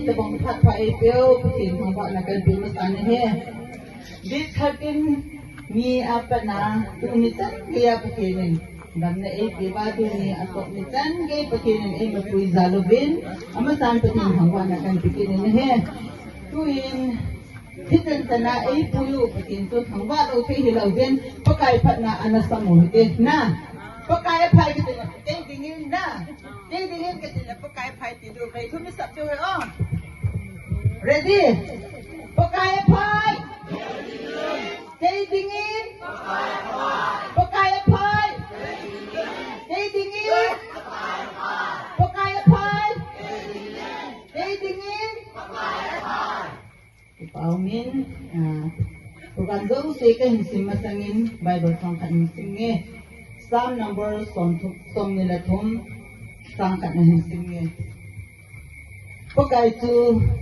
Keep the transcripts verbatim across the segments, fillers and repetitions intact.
Tabang phat pha eipeu, Pathen thangvahna kahin pe masa nahi. Date thirteen ni a pat na, tuni chan geiya Pathen in damna eipeuva, tuni atoh ni chan gei Pathen in eimapui jal uvin, amasan Pathen thangvahna kahin pe kit nahi. Tuin, hichan chana eipui u Pathen chu thangvah lou thei hilou din, Pakai phatna ana sam u hite. Na, Pakai aphai kiti le, kei dingin na. Kei dingin kati le Pakai aphai ti diu, kei thu mi sap diu hi o. Ready? Pakai aphai. Kei dingin. Pakai aphai. Kei dingin. Pakai aphai. Kei dingin. Kipa umin, ah, program jouse kahin sim masangin Bible chang khat hin sim inge. Psalm number som thum, somni le thum, chang khat na hin sim inge. Pakai chu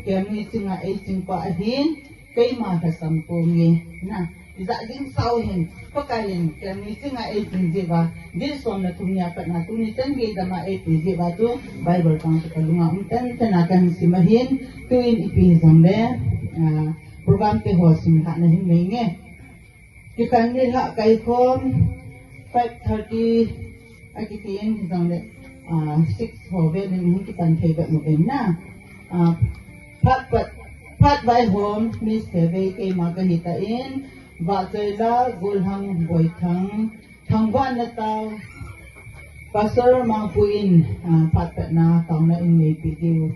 kelngoi chinga eiching pa ahin, keima lhasam ponge. Na, ijat ding sao hin, Pakai in kelngoi chinga eiching jeh uva, date somni le thum ni a pat na tuni chan gei damna eipui jeh uva chu Bible chang chu kalunga um tenten a kahin sim ahin, tuin ipi hijongle, ah, program te ho sim lhahna hin nei inge. Kikhen nilhah kaikhom, five thirty akiti in hijongle, ah, six ho vel in hung kipan thei bep uvin na. Ah, phat, phat, phat vaihom, Miss Sevei keima kahi tan, Vahchoila Golhang Boithang, thangvahna tao, Pastor Mangpu in, ah, phat patna taona in neipi diu,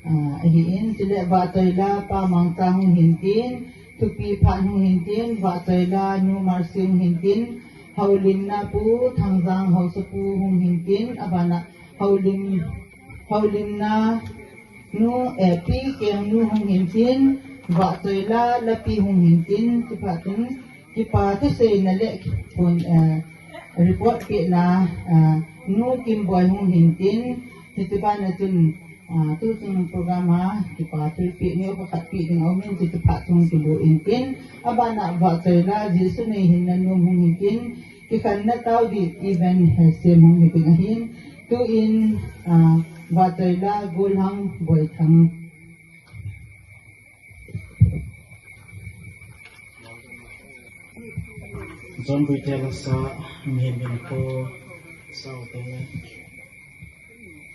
ah, ahin, chule Vahchoila Pa Mangcha hung hintin, thupi phat hung hintin, Vahchoila Nu Mercy hung hintin, houlimna Pu Thangjang Haosapu hung hintin, abana houlim, houlimna Nu, eh, Pi Kengnu hung hintin, Vahchoila Lapi hung hintin, chuphat in, kipa thuseina le phone, eh, report pehna, eh, Nu Kimboi hung hintin, hiche bana chun, ah, tuchung program a kipa thilpeh neo khat peh ding aumin, hiche phat chung kilu intin, abana Vahchoila Jesu neihinna Nu hung hintin, kikhenna tao di event, eh, sem hung hitin ahin, tuin, ah, Vahchoila Golhang Boithang. John Buite lasa, mihem hinkho sao te.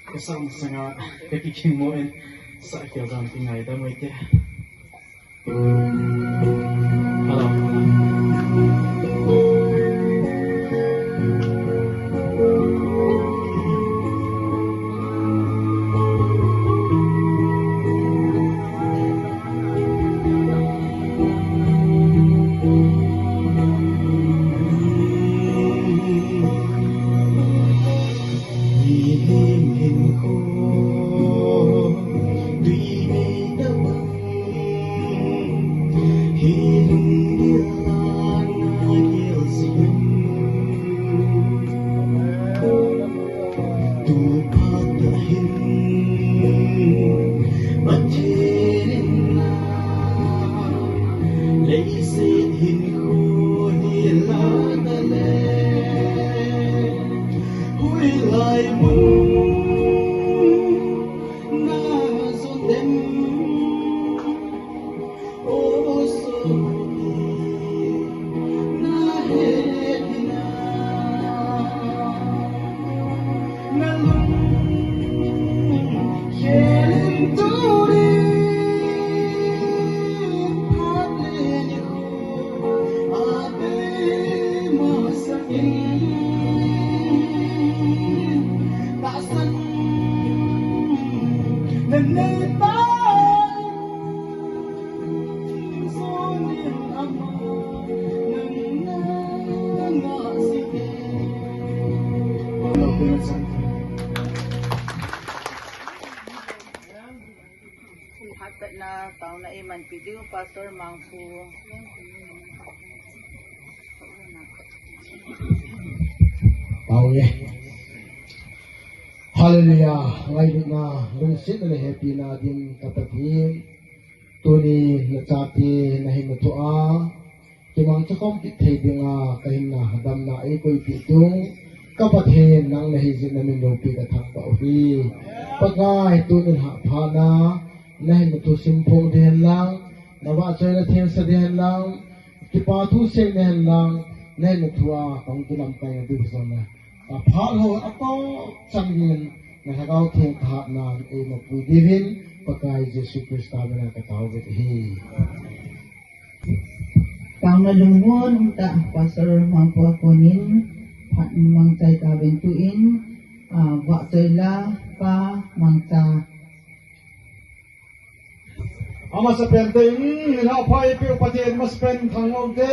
Ka sao masanga ka kikhing mo in sa kya jam ti ngaidam uvin te. Hello. Phat patna taona eimanpi diu, Pastor Mangpu. Taoye. Hallelujah. Ngailutna, lungsetna le hepina dim ka Pathen. Tuni nachate nahin muthua. Kimangcha khom kit thei dinga kahinna damna eikoipeh tung. Ka Pathen nang nahi jeh in namin loupi kathangvah uve. Pakai tunin hahphatna, Nahin na thusim phong ding hen lang, na vahchoina themsa ding hen lang, kipa thu sei ding hen lang, nahin na thu a kong kilamkai na ding hen lang. Ka phat ho a to chan ding na Lhagao Theng ka hatna ei mapui ding hen, Pakai Jesu Christa mina ka tao vet hi. Tangna lungmon umta Pastor Mangpua konin phat mangchai ta ven tuin, ah, vahchoi la pa mangcha. Amasapen te, mm, na phai pe Pathen masapen thang lo te.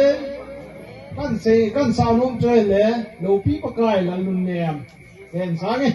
Kan sei, kan sa nom choi le, lo pi Pakai la lun nem. Ken sang e.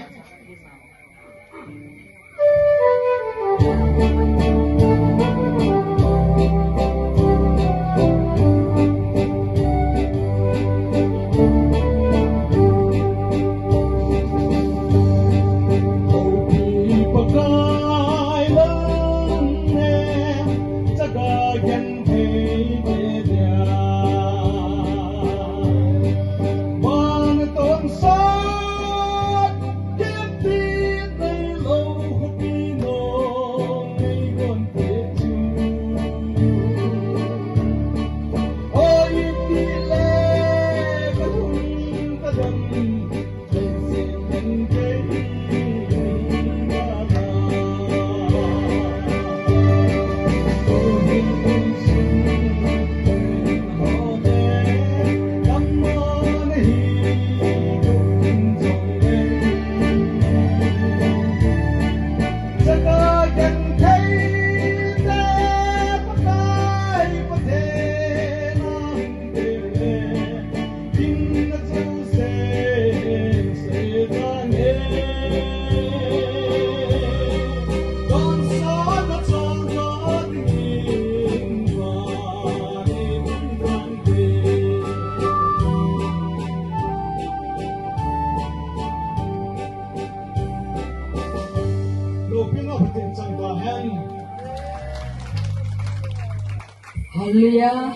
Hallelujah.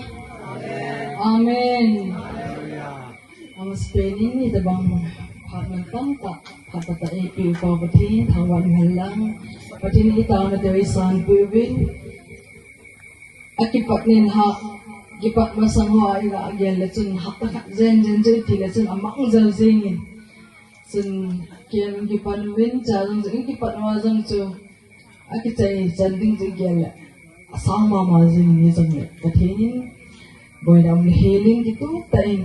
Amen. Amasapen in itobang phat nang tamtah, phat tamtah eipeh u pa Pathen thangvah in umhen lang. Pathen in itao nau te eisanpeh uvin. Akipat nin ha, kipat masang ho a ila agel le chun hapta khat jen jen chu iti le chun amang jel jeng in. Chun ken kipan uvin, cha jong chu kipat ma jong chu akichai chan ding chu gel le asang mama jing ni jong le Pathen in boina um le healing kitup tah in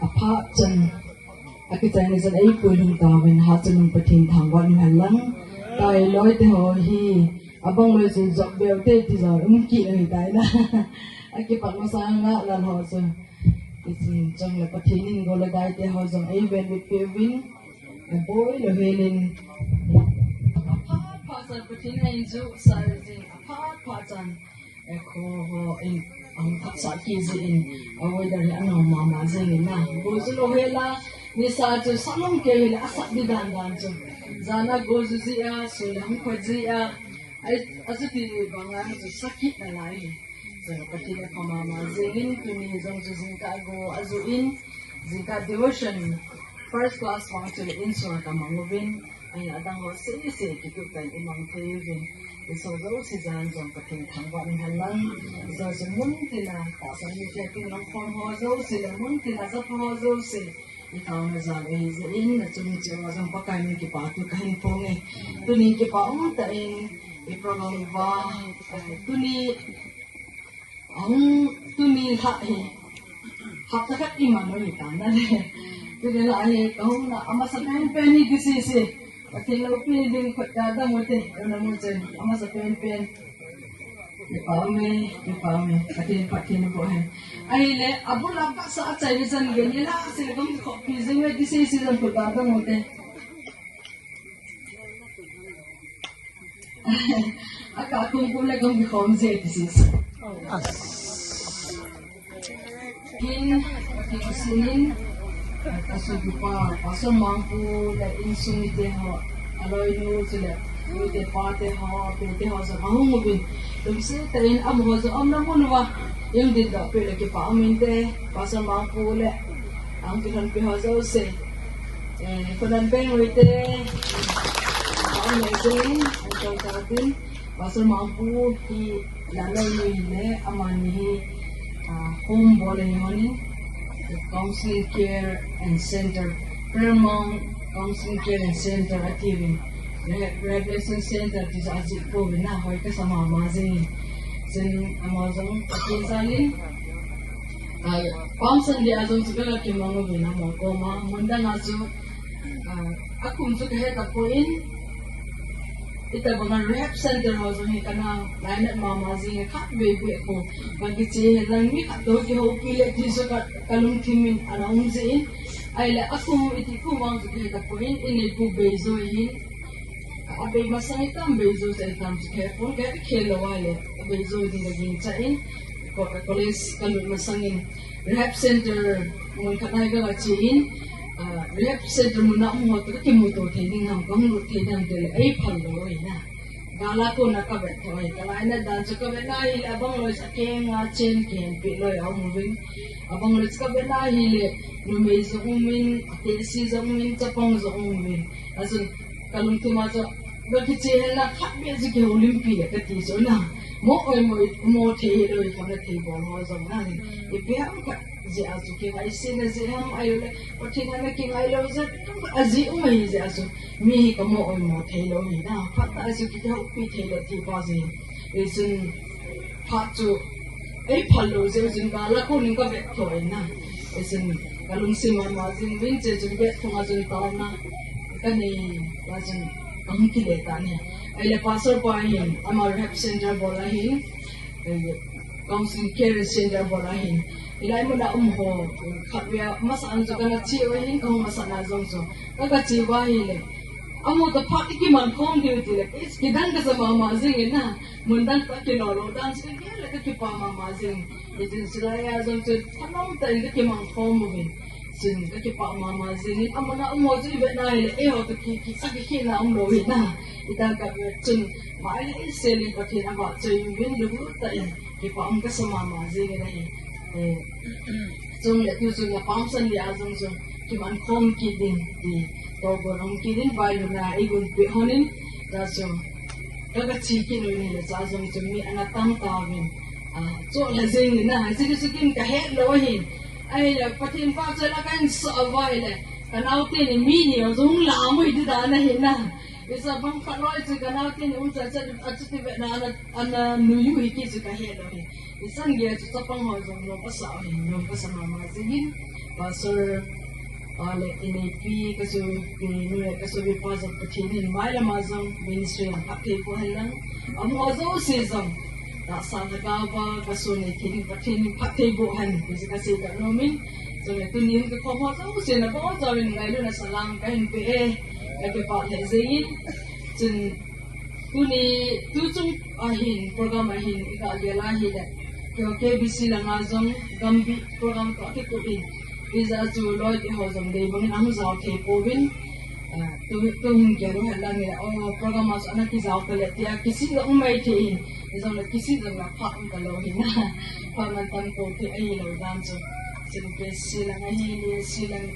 aphat chan akichai ni chan eipui lhung tauvin, hachan um Pathen thangvah in umhen lang. Tai loi te ho hi abang loi chu jop beu te ti jong um kit ahi tai na. Akipat masang a lal ho chu. Hichun chong le Pathen in gol le dai te ho jong eiven vet peh uvin. Aboi lou helin. Aphat phat chan Pathen in ju sa jing, aphat phat chan. E kho ho in, ang phat sa ki ji in. A weather hi anao mama jing in na. Go ju lou hela, nisa chu sa lom kei hela, asat di dan dan chu. Jana go ju ji a, sun le hung kho ji a. Ai, achuti banga chu sa kit nalai hi. Jing Pathen apha mama jing in, tuni jong chu jingkah go aju in, jingkah devotion first class vang chu le insung a kamang uvin, ahin adang ho sese kitup tah in imang thei uvin. Iso jouse jan jong Pathen thangvah in umhen lang. Iso chu mun tina, tahsan ni tia tin lang khom ho jouse le mun tina jat ho jouse. Itaona jal ahi jeh in, nachung cheh uva jong Pakai min kipa thu kahin phong e. Tuni kipa umtah in, i program uva, eh, tuni Ahung tuni lha hi. Hapta khat iman u hita na le. Tuni lha hi kahung na amasapen pen hi kisisi. Pathen loupi ding khut ka dam u te. Una mu chen amasapen pen. Kipa ume, kipa ume. Pathen, Pathen bo hen. Ahile, abul a pasa achai ni chan gei ni la sil gam khop pi jing le kisisi jong khut ka dam u te. Aka kum kum le kum kikhom je ti sis. Kin, kin sinin, kasopipa, Pastor Mangpu le insung mite ho, aloinu chule, nute pate ho, pute ho jong ahung uvin. Lungset tah in amaho jong aumna mun uva, eidin doh peh le kipa um inte, Pastor Mangpu le, ahung kilhon peh ho jouse. Eh, Khonanbeng Uite. Amazing. Uncle Calvin. Pastor Mangpu hi lalai ni le amani hi, ah, home bol ahi honin, Counseling Care and Center, Prayer Mount Counseling Care and Center ati uvin, Re-, Revelation Center ti jeh a ajih pouvin na, hoi kasa mama jing. Chun ama jong akin jalin, ah, Palm Sunday a jong chu kala kimang uvin ama koma, mun dang a chu, ah, akum chu kahe tapon, Itobang a rehab center ho jong hi kana lainat mama jing e, khatvei beh khu. Kakiche henlang mi khat toh kihoupi le ti chu ka, kalungthim in ana um jeh in. Ahile akum iti kum vang chu kahe tapon, ineipu Beijo hin. Abei masang hitam Beijo chu hitam chu kahepon, kahe khel lou ahile Beijo ding kagingcha in. Ko-, college kalut masang in rehab center mun khat a hi kache in, ah, rehab center mun a um ho toh kakimuto thei ding ham, kahung lut thei ding ham tile eiphal lou ahi na. Gal a kona kavet tho ahi, kalainat dan chu kavet na hile abang loi chu akeng a chen kihenpeh loi aum uvin. Abang loi chu kavet na hile numei jong um in, atehsi jong um in, chapang jong um in. Achun kalungthim a chu, kakiche henlang khatvei chu kihoulimpi le kati chu na. Mo oimo, mo thei hilou, kona thei bol ho jong na. Ipi ham khat jeh a chu kingaisena jeh ham ahilou le, Pathen a ana kingailou jeh, ajeh um ahi jeh a chu, mi hi kamo oimo thei lou ahi na. Phat a chu kihoupi thei le ti pa jeh. Hichun phat chu eiphal lou jeh chun gal a konin kavet tho in na. Hichun kalungset mama jing uvin, chuche chun gate thung a chun taona kanei a chun kahung kile tan ahi. Ahile pastor pa hin ama rehab center bol ahin, eh, Counseling Care Center bol ahin. Hilai mun a um ho, khatvei a masa a chu kana che u ahin, kahung masat na jong chu. Ka, kache uva ahile, amu toh phat ikiman khom diu tile, kidang kasa mama jing in na. Mun dang toh kilou lou dan chu kagel le kakipah mama jing. Hichun chulai a jong chu thanom tah in kakimang khom uvin. Chun kakipah mama jing in, amun a um ho chu ivet na hile, eiho toh ki, ki, akikhehna umlou ahi na. Itah kavet chun, mai le isel in Pathen avahchoi uvin, lunglut tah in kipah um kasa mama jing in ahi. Eh, chule tuchung a Palm Sunday a jong chu kiman khom kit ding ti, tohgon um kit in, vailutna eigonpeh honin, ta chu, ka, kache kit u ahile, cha jong chu mi ana tam tauvin, ah, chol lha jeng in na, hiche chu kin kahet lou ahin. Ahile, Pathen vahchoi la kahin sah uva ahile, kanaote ni mi ni jong lam u hiti dan ahi na. Hiche bang khat loi chu kanaote ni um cha cha, achuti vetna ana, ana nui u hi ti chu kahet lou ahi. Ichan gei a chu chapang ho jong nom asah u ahin, nom kasa mama jing in. Pastor pa le ineipi, kasopi nu le kasopi pa jong Pathen in mailam a jong ministry a phatthei boh hen lang. Amaho jouse jong tahsa lhagao a kasun nei thei ding Pathen in phatthei boh hen, ti chu kasei nom in. Chule tunin kakhom ho jouse nabonchauvin ngailutna salam kahin pe e, kakipah lheh jeng in. Chun tuni, tuchung ahin, program ahin, iga gel ahile, keiho K B C langa jong, Gambih program toh kikut in, hijeh a chu loi teho jong dei bangin ahung jao thei pouvin, ah, tu, tu hin gel u hen lang hile, o, program a chu ana kijao tale tia kisih jong um mai thei in, hijongle kisih jongle phat um talou ahi na, phat mantam tou thei ahilou dan chu, chun K C lang ahi, K C lang,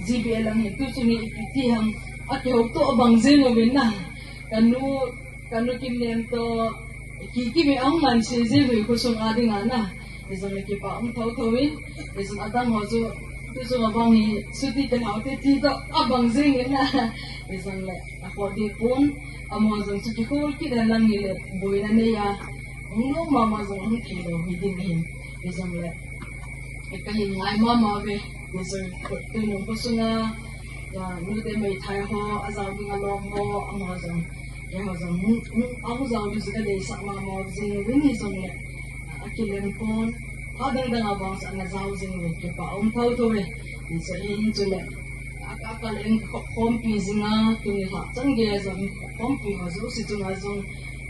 G B A lang hin, tuchung hi ipi ti ham, akihoutoh abang jeng uvin na, kanu, kanu Kimnem toh, ki, ki mi ahung manse jeng uve khosung a dinga na. Hijongle kipah um thotho in, hijong adang ho chu, tuchung abang hi, chuti te lhau te ti toh, abang jeng in na. Hijongle, akhoh deh pon, amaho jong chu kikhol kit hen lang hile, boina nei a, hung nom mama jong hung thei lou hi ding ahin. Hijongle, kahin ngai mama uve, hijong, tuinung khosunga, ah, nute meithai ho, ajao ding alom ho, amaho jong, keiho jong, hung, hung, ahung jao ding chu kadeisah mama jing uvin hijongle, akilem pon, phat dang dang a vang chu ana jao jing uve, kipah um thotho e, hiche hin chule, a, a, kaleng khop khompi jinga, tuni lhah chan gei a jong khop khompi ho jouse chunga jong,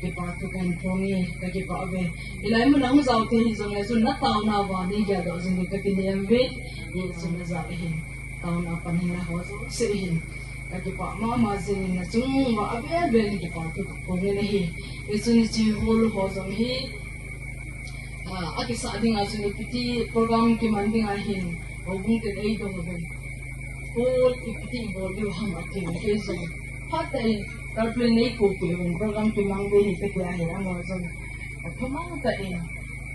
kipah thu kahin phong e, kakipah uve. Hilai mun a hung jao thei hijongle chun nataona uva neigeldoh jing ding kakinem uve, hichun najah ahin. Taona pan hin la ho jouse hin, kakipah mama jing in, nachung uva avel vel in kipah thu kaphong in ahi. Hichun hiche hall ho jong hi, ah, akisah dinga chun ipiti program kiman dinga hin, houbung ten eidong uvin, hall ipiti bol diu ham atin, kei jong phatah in, Tarpaulin nei kopi un program kimang ding ahi kati ahi, amaho jong athumang tah in,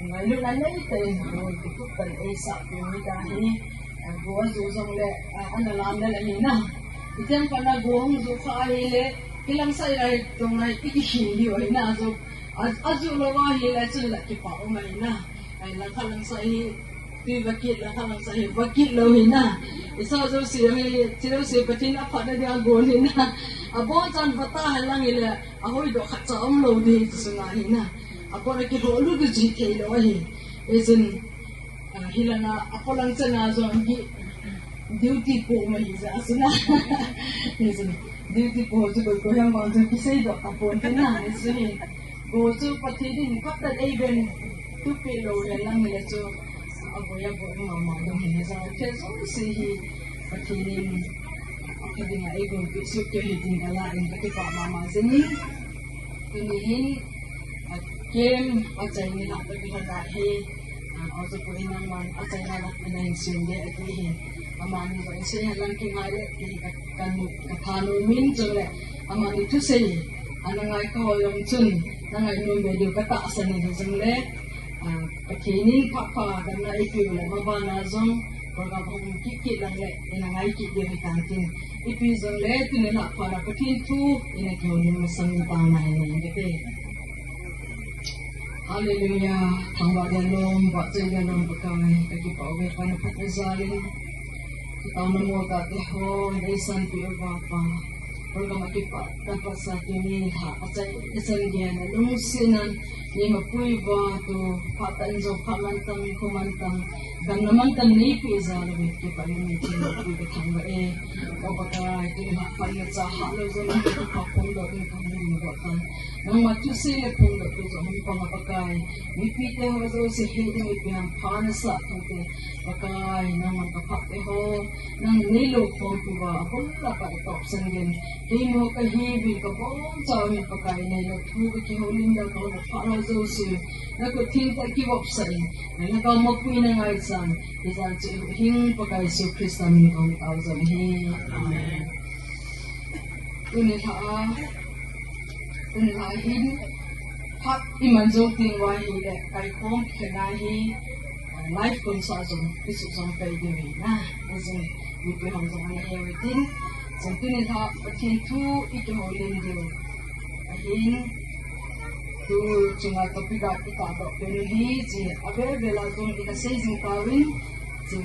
ngailutna nei tah in, oi, kitup tah in eisah peh u ahi. Go aju jongle, a, ana lam le ahi na. Itiam pana go hung ju kha ahile, kilangsah lai jong lai, ikikhin diu ahi na, aju, a, aju lou ahile, chun la kipa um ahi na. Ai, langkhat langsah hi, tui vakit, langkhat langsah hi, vakit lou hi na. Isa jouse hi, chi jouse Pathen aphatna dia gon hi na. Abonchan vata hi lang hile, ahoidoh khatcha umlou ding, ti sunga hi na. Abon a kihol lut u chu hithei lou ahi. Ijin, a, hilanga, apolang chana jong hi, duty po ma hi ja, asu na. Ijin, duty po chu koi koi ham vang chu kiseidoh tapon te na, isu hi. Go chu Pathen in phatah in eiven, tupi lou le lang le chu, aboi aboi mama dong hi ja, kei jouse hi, Pathen in, Pathen in eigon pi su kei hi ding ala in kakipah mama jing in. Tuni hin, a, camp achaina lah kakilha da hi, a, aw chu ko in nangman achaina lah in nang sin de ati hin. Amani jong sei hen lang kingai le, ti ka, ka, ka thanom in chule, amani thusei, ana ngai kaho jong chun, na ngainom be diu katahsan in jongle, a, Pathen in pha pha damna eipeu le, mabana jong, program hung kit kit lang le, ina ngai kit diu hitan tin. Ipi jongle, tuni lah phat a Pathen thu, ina kihoulim masang in tang nai nei kate. Hallelujah. Thangvah dia lom, vahchoi dia lom Pakai, kakipah uve Pa na phatna jal in. Kitaona moltah te ho, neisanpeh uva Pa. Program a kipah, tapasa tuni lha, achai, achan gei na lungset nan, neimapui uva tu, phat tah in jong, phat mantam, nikho mantam, damna mantam neipeh jal uve, kipah in neithangvah e. O Pakai, tuni lha, phat na cha ha lou jong, kipah phong doh ding, kipah phong doh tan. Nangma thusei le phongdoh tu jong hung pang a Pakai. Mipite ho jouse hiding ipi ham pha nasah thei te. Pakai, nangman kaphat te ho. Nang neilou khompi uva, abon tah a itop san gei. Keima kahiuvin kabonchauvin Pakai neilou thu kakihoulim dan kahoulim phat ho jouse. Nakhut theng tah a kivopsah in. Nalhagao mapui na ngaichan. Hijan chu hing Pakai Jesu Christa min kahung tao jong ahi. Amen. Tuni lha a, tuni lha hin, phat iman jou teng uva ahile, kaikhom kikhen a hi, live concert jong, kisuh jong pai diu ahi na, ajing, mipi hon jong ana he uve tin, jing tuni lha, Pathen thu ikihoulim diu ahin, tu chunga topic a ikahdoh pen u hi, chi, avel vel a jong ina sei jing tauvin, chi,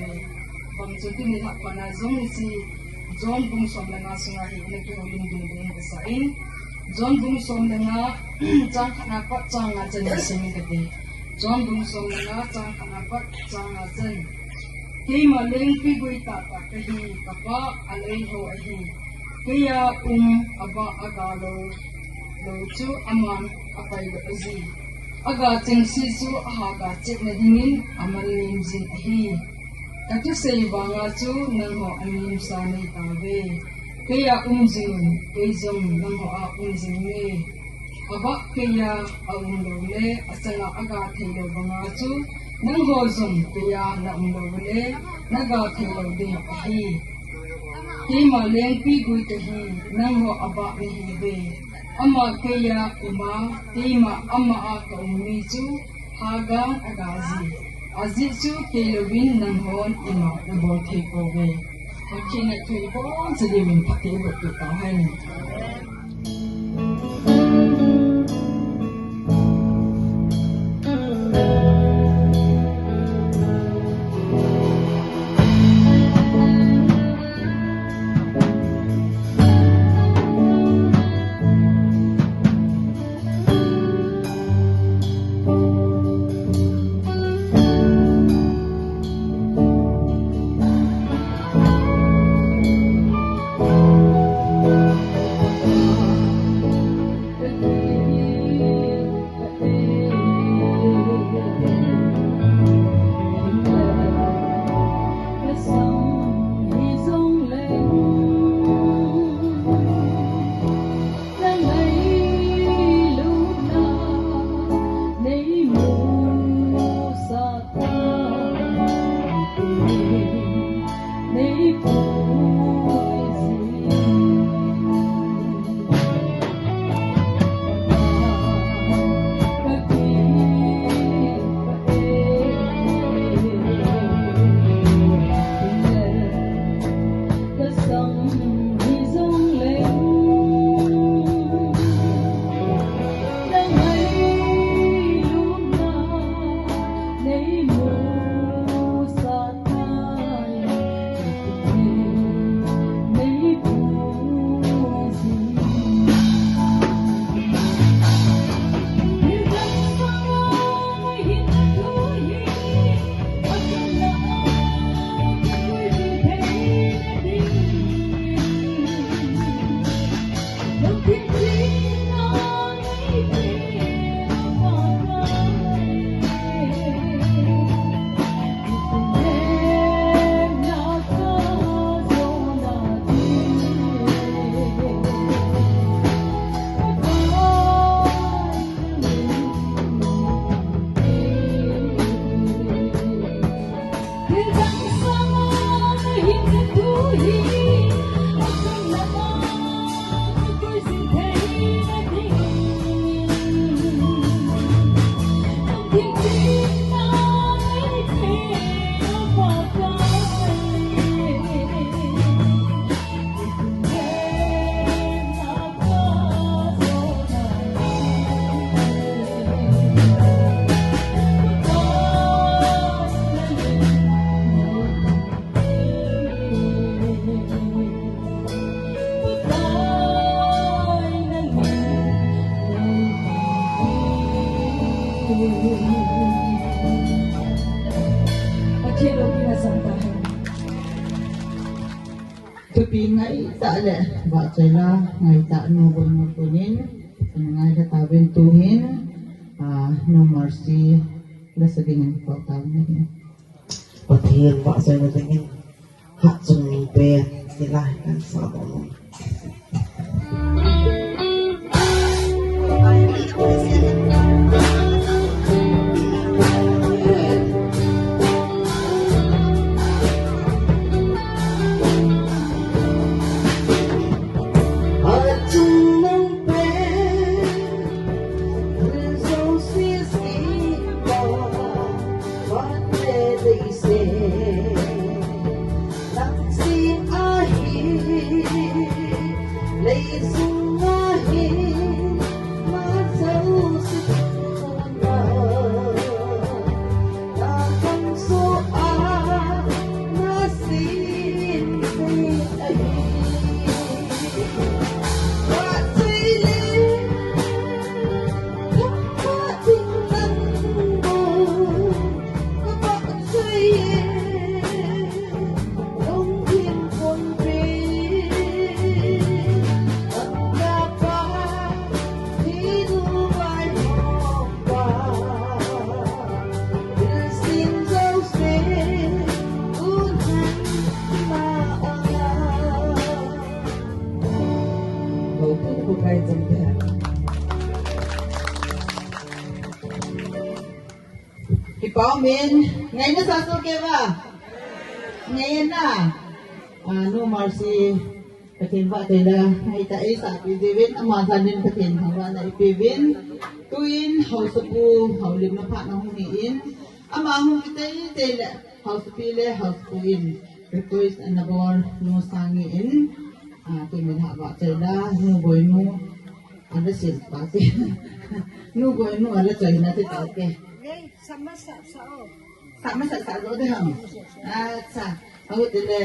bang chu tuni lha phat na jong hiche, John bung som le nga sunga hi ina kihoulim ding ding kasa in. John bung som le nga, chang khat na pat chang nga chan ina sim kate. John bung som le nga, chang khat na pat chang nga chan. Keima lengpi gui tahtah kahi, ka Pa alei ho ahi. Keiya um, abah aga lou, lou chu aman apai doh ahi. Aga chengse chu ahaga chetna dingin aman nem jin ahi. Kathusei vanga chu nangho anemsa nei tauve. Keiya um jing un, kei jong nangho a um jing inge. Abah keiya aum lou le, achanga aga thei lou banga chu, nangho jong keiya na um lou le, naga thei lou ding ahi. Keima lengpi gui kahi, nangho abah nahiuve. Ama keiya uma, keima ama a kaum mi chu, haga aga ji. Ajeh chu kei louvin nanghon ima nabol thei pouve. Pathen in thu ibonchauva phatthei boh peh tauhen. Ale, vahchoi la ngaitah nu Boinu tunin, ngaitah tauvin tuhin, ah, Nu Mercy la sa dingin kau tauvin ahi. Pathen vahchoina dingin, Hatchungnungpen, ti lai kan sa bol u. Kipah umin, ngaina sa soh kei uva. Ngaina. Ah, Nu Mercy, Pathen vahchoi la ngaitah eisah peh jiuvin, ama jal in Pathen thangvahna ipeuvin. Tuin Haosapu Haolim na phat na hung hi in, ama hung kiteitei le Haosapi le Haosapu in request ana bol Nu Sangi in, ah, tuin vahchoi la Nu Boinu ana sil pa te. Nu Boinu ana choi na te ta te. Sa masa sa o. Sa masa sa o de ham. Acha. Ahile,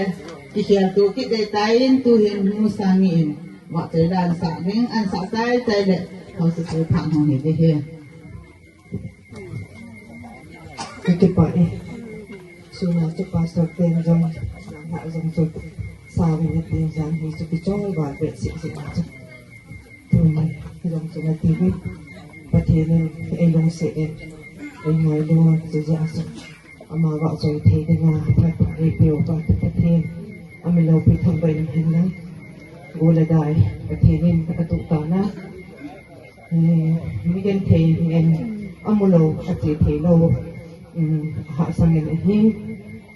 kikhel to kit ding tan tuhin Nu Sangi in vahchoi la ana sa ding, ana sa tai tai le, Haosapu phat hung hi ding ahi. Kakipah e. Suna chu pastor ten jong, na jong chu, sa ve ni tin jan hi chu kichol val ve sih sih chu. Tuni, jong chu nati ve. Pathen in eilungset in, eingailu, chu jeh a chu. Ama vahchoi thei dinga phat phat eipeuva Pathen, amin loupi thangvah in umhen lang. Go le dai Pathen in atuh tan a, eh, mi genthei ngen amu lou, ache thei lou, um, hahsa ngen ahi.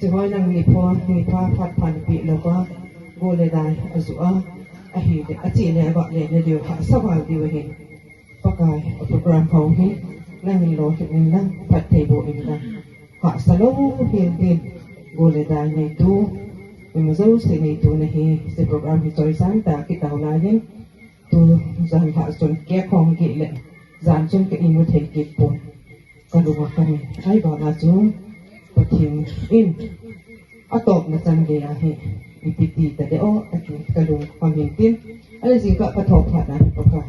Chehoi lang nipho, nipha phat phat peh louva, go le dai ajoh a, ahile, ache le avah le na diu hahsa val diu ahi. Pakai, a program ho hi, nangin lolhing in lang, phatthei boh in lang. Hahsa lou hel din, go le dai neitu, ima jouse neitu nahi, hiche program hi choisan tah a kitao lai in, tu jan lhah chun cake hung kit le, jan chun ka imu thei kit pon. Kalung a kamin, ahivang a chu, Pathen in, atop na chan gei ahi, ipi ti ta de o, ati kalung a kamin tin, ahile jingkah kathou phat a hi Pakai.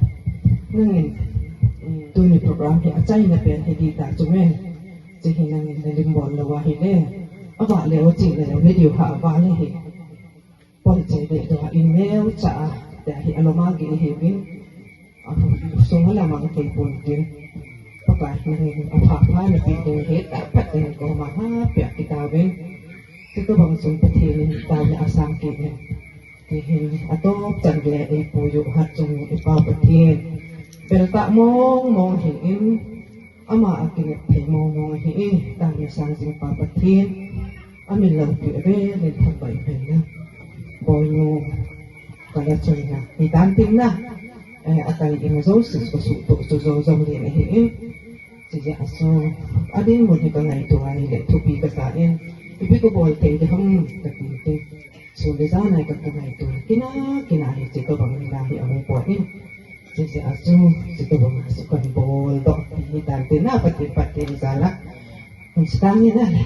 Nangin, tuni program hi achaina pen hi ding ta chu me. Hiche hi nangin nalim bol lou ahile. Avah le o chih le lou, video ha avah le hi. Pon chai deh doh a, in neocha a, tia hi alom a gih ahiuvin. Asung a lam a kei pon tin. Pakai nangin apha pha napeh ding hi, taphat ding koma ha pia kitauvin. Chutobang chun Pathen in taona asang kit in. Tihin atop chan gei a eipuiyu Hatchungnung ipa Pathen. Bel tah mong mong hi in. Ama a kinep thei mong mong ahi e, taona sang jing pa Pathen. Amin loupi a vel in thangvah in umhen lang. Boinu kala choina. Hitan tin na. Eh, akai in jouse chu suhtoh chu jou jong ding ahi e. Chujeh a chu, adinmun hi kangaito ahile thupi kasa in. Ipi kabol thei ding ham kati tin. Sun le jan a hi ka, kangaito. Kina, kina hi chutobang in la hi ahung pon in. Chujeh a chu, chutobang a chu kan bol doh ti hitan tin na, Pathen, Pathen jal a. Kan stang in na le.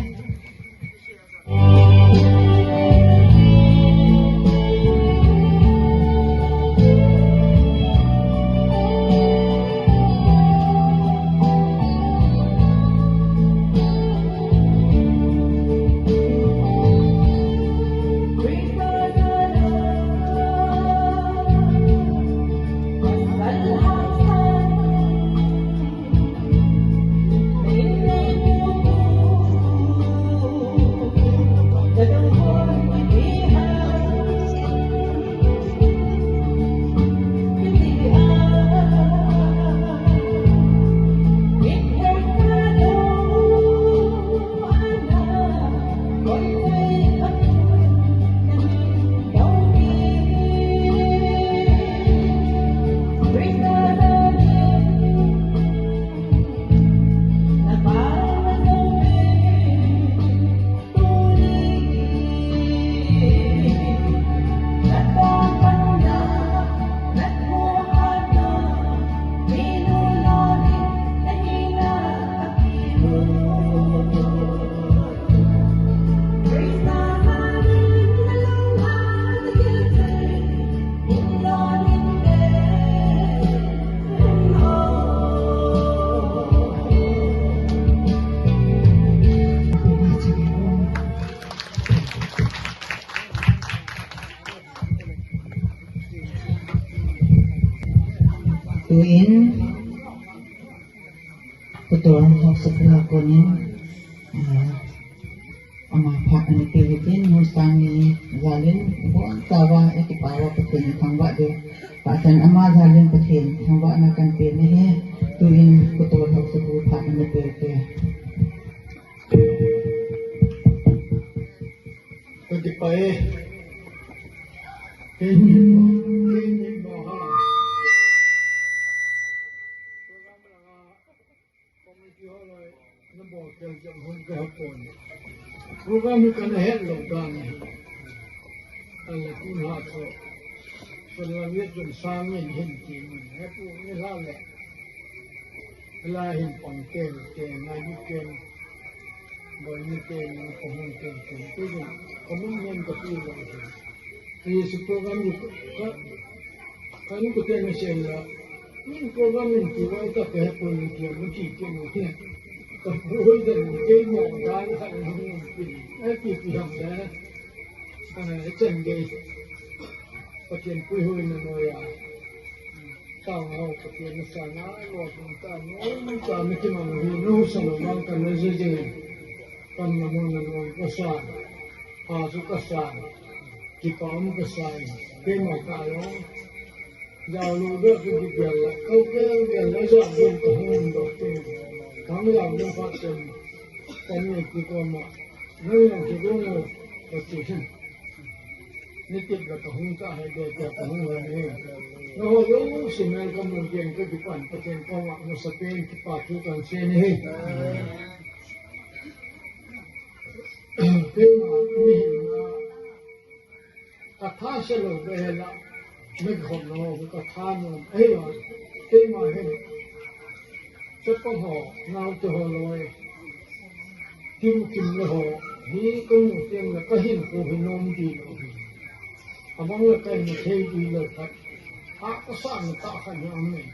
Tuin, Khutur Haosapu a konin, ah, ama phat ana pe utin, Nu Sangni jalin, ibonchauva, eh, kipah uva Pathen thangvah diu. Patan ama jalin Pathen thangvahna kahin pe ahi, tuin Khutur Haosapu phat ana pe ute. Ka kipah e. Kei ni mo, kei ni mo ha. Program langa committee ho loi, na bol kel jam hon ka ha pon. Program hi kana het lou dan ahi. Ka le kun ha so. Ka la ni jam sang ni hin ki ni. He pu ni la le. La hin pang kel, kel na ni kel. Bol ni kel, na pang kel kel. Tu jam, kamun nen ka pu la. Ti si program ni ka, ka ni ku te na sen la. Ni program ni ku wa ka pe ko ni ke ni ki ke ni ke. Ka pu hoi da ni ke mo da ni ka ni ni ke. Ai ki ki ham da. Ka na e chen ge. Pathen puihoi na noia. Tao ngau Pathen na sa na lo tung ta no ta mi ki ma no hi no sa lo mang ka na je je. Kan na mo na no ka sa. Pha chu ka sa. Kipah um ka sa. Keima ka lo. Jao lu do ki di gel la. Kau ke gel la jao lu ka hon do ke. Kang jao lu pha chen. Kan ni ki ko ma. Nang yang ki ko ma. Ka chu hin. Ni tip la ka hung ka hai de ka ka hung la ni. Na ho yo si men ka mun ken ka di pan ka ken ka wa na sa pen ki pa tu kan se ni. Ken ni na ka tha se lo be la. Me khom lo ka tha no. Ei wa. Keima hin. Chapang ho, naote ho loi. Kim kim le ho, hi kamu teng le kahin ko hi nom ti lo hi. Abang le kahin thei ti lo khat. Ha ka sa na ta khan hi amen.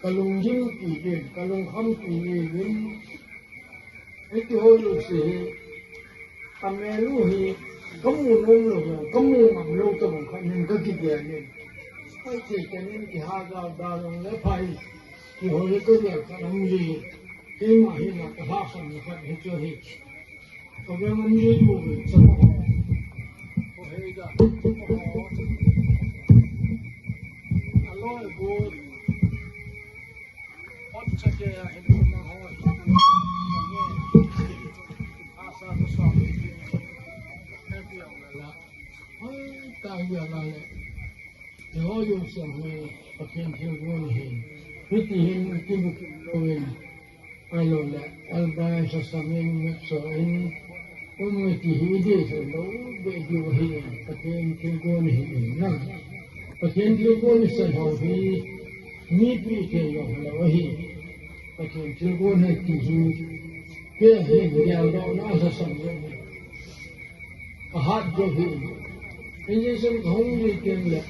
Ka lungjing ti din, ka lungkham ti ni din. Hiti ho lu si hi, a melu hi, kamu nom lou, kamu ngam lou tabang khat nin ka kigel in. Hoi ti ka nin ki ha ga da long le phai, ki ho hi ka gel ka nom li, keima hi na ka ha khan khat hi chu hi. Ka gel nom li bu hi sa ko. Ko hei da, ko ho. A loi bu. Albai sa sangin ngatsoin. Um, ti hi dei lo, dei diu ahi, Pathen thilgon ahi na. Pathen thilgon isei ho hi, mipi thei lou lou ahi. Pathen thilgon ahi ti hi, kei hi geldohna asasang lou ahi. Ahat jo hi. Injection kahung ni teng le,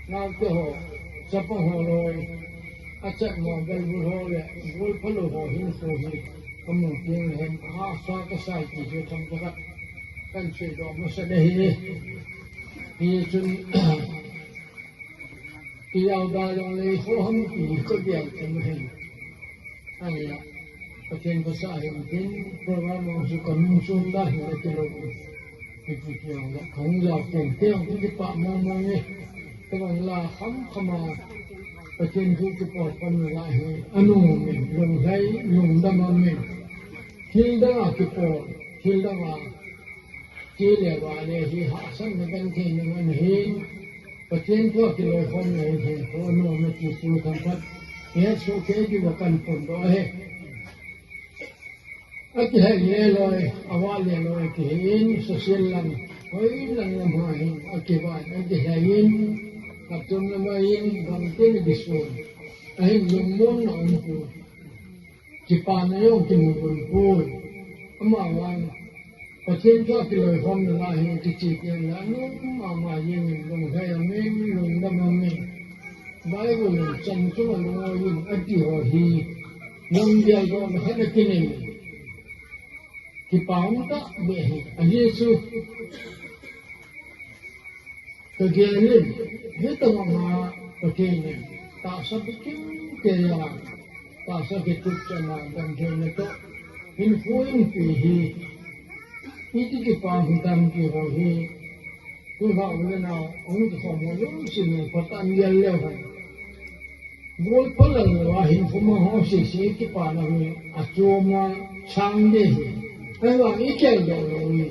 naote ho, chapang ho loi, achat mo galbul ho le, bul phalou ho hin so hi. Kamu teng le hen, hahsa kasai ti chu themkhat kan seidoh masa le hi. Hichun, ti jao da jong le ho ham ti ka gel ka mu hen. Ahi a, Pathen khosah hin tin, program ho chu kanung chom da hin ati lou. Hiti ti jong le, kahung jao teng teng, kipah mong mong e. Tabang la kham kham a, Pathen thu kipot pan la hi, anung um in, lunglhai, lungdam um in. Thil dang a kipot, thil dang a, ti le va le hi hahsatna kan thei nung ahi. Pathen thu a kiloikhomna hi thei kho nom e ti chu themkhat. Hiche soh kei diu a kan phondoh ahi. Akihei le loi, avah le loi kihin, social lang, hoi lang lam ho hin, akivah, akihei in, atum lam a hin, gamtin kisun, ahin lungmonna um poi. Kipana jong kimu pon poi. Amavang, Pathen thu a kiloikhomna la hi kiche teng le, anung mama jeng in lunglhai aum in, lungdam aum in. Bible in chan chunga lungoi in ati ho hi, lam geldohna khat akinei. Kipah um tah beh hi, ahi chu. Ka gel in, hitabang a, Pathen in tahsa bikim keiya, tahsa kitup chana damtheina toh hinkho inpi hi iti kipang hitam ti ho hi tulha u le nao ahung kikhom ho jouse in phatah in gel leu hen. Bol phalal lou a hinkho mang ho sese kipana hi achom a sang ding ahi. Ahivang i geldoh lou hi.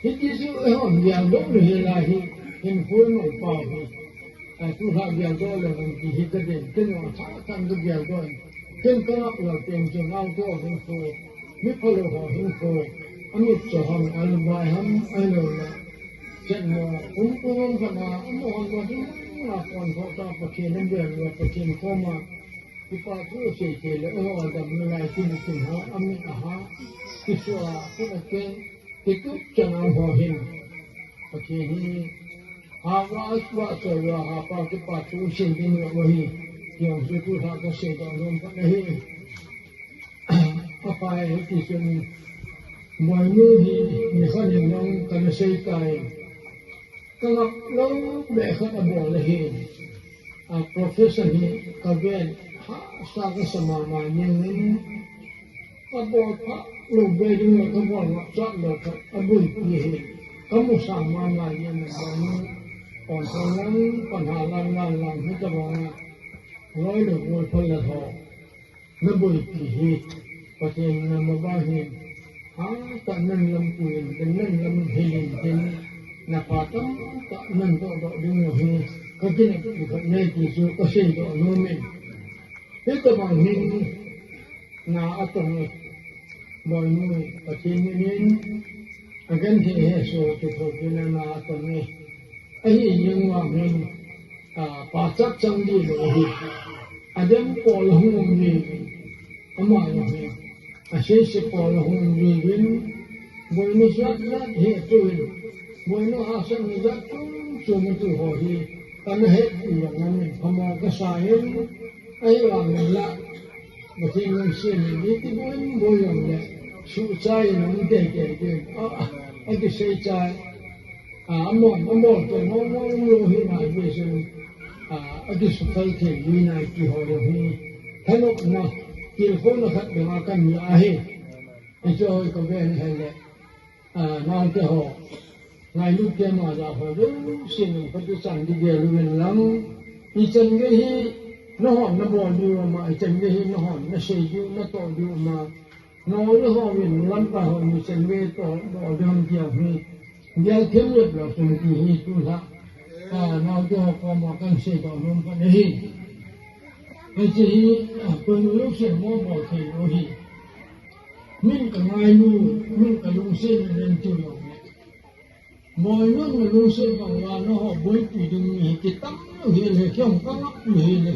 Hiti chu eihon geldoh lou hi lai hi, hinkho mang pau hi. A, tulha geldoh leu hen ti hi kadei, ken jong atha tah in kageldoh in. Ken kangap lou teng chun naote ho hinkho, mi phalou ho hinkho, amit cho ham, alubai ham, ahilouleh chenmo, um, um, um, kana, um, um, um, um, na kon tho ta Pathen in bel lou, Pathen koma kipa thu sei thei le, eiho adam nalai kin kin ha, amit aha, kisua, khut aken, kitup chana ho hin. Pathen hi, ha va, va, so va, ha pa kipa thu sei ding lou hi, ti jong chu tulha kasei doh nom phat ahi. Apai hiti chun, Boinu hi, nikhat in jong kana sei tai. Kangap lou beh khat abol ahi. A professor hi kaven hahsa kasa mama jeng in, kabol phalou beh ding le kabol ngap chat lou khat abuipi hi. Kamusah mama jeng in, Boinu, kon thong lang, pan ha lang lang lang, hitabang a loi le gol phalal ho naboipi hi, Pathen in na mavang hin, hatah in nan lampuiyin, nan lamhilin tin, na phat tamtah nan toh doh ding u hi, kakineppi khat ahi ti chu kasei doh nom in. Hitabang hin, na atong e, Boinu, Pathen in, agenthei hesoh kithopina na atong e. Ahi jeng vang hin, a, pachat chang ding lou ahi. Adem pol ahung um jiuvin, ama jong hi, asese pol ahung um jiuvin, Boinu jat jat hi atuhin, Boinu hahsatna jat chom chom atu ho hi, kana hetpi jong amin, phamo kasa in, ahivang in la, Pathen lungset in, iti boi boi jong le, suhchai in um teitei ding, a, a, akisei chai. A, amon, amon, to, mong, mong, mong, hi nai, ve, sun, a, akisukhel thei, hi nai, ti ho, hi, thanopna, tilkhouna khat, bang a kan, hi, ahi. Hiche ho, ka ve, hi, le, a, naote ho, ngailut te ma, ja ho, ve, sin, ka tu chan, di, ge, lu, ven, lang, ichan, ge, hi, nahon, nabol, diu, ma, ichan, ge, hi, nahon, nasei, diu, natoh, diu, ma, Nao le ho vin lamkai ho ni chen ve to, to dam dia hi. Dia them le bla chen ti hi tulha. A, naote ho koma kan sei doh nom khat ahi. Hiche hi, a, koimacha lungset mo bol thei lou hi. Min ka ngailu, min ka lungset na len tu lou. Boinu nalungset bang uva nangho boipi ding mi hi kitam lou hel e, kei jong kangap lou hel e.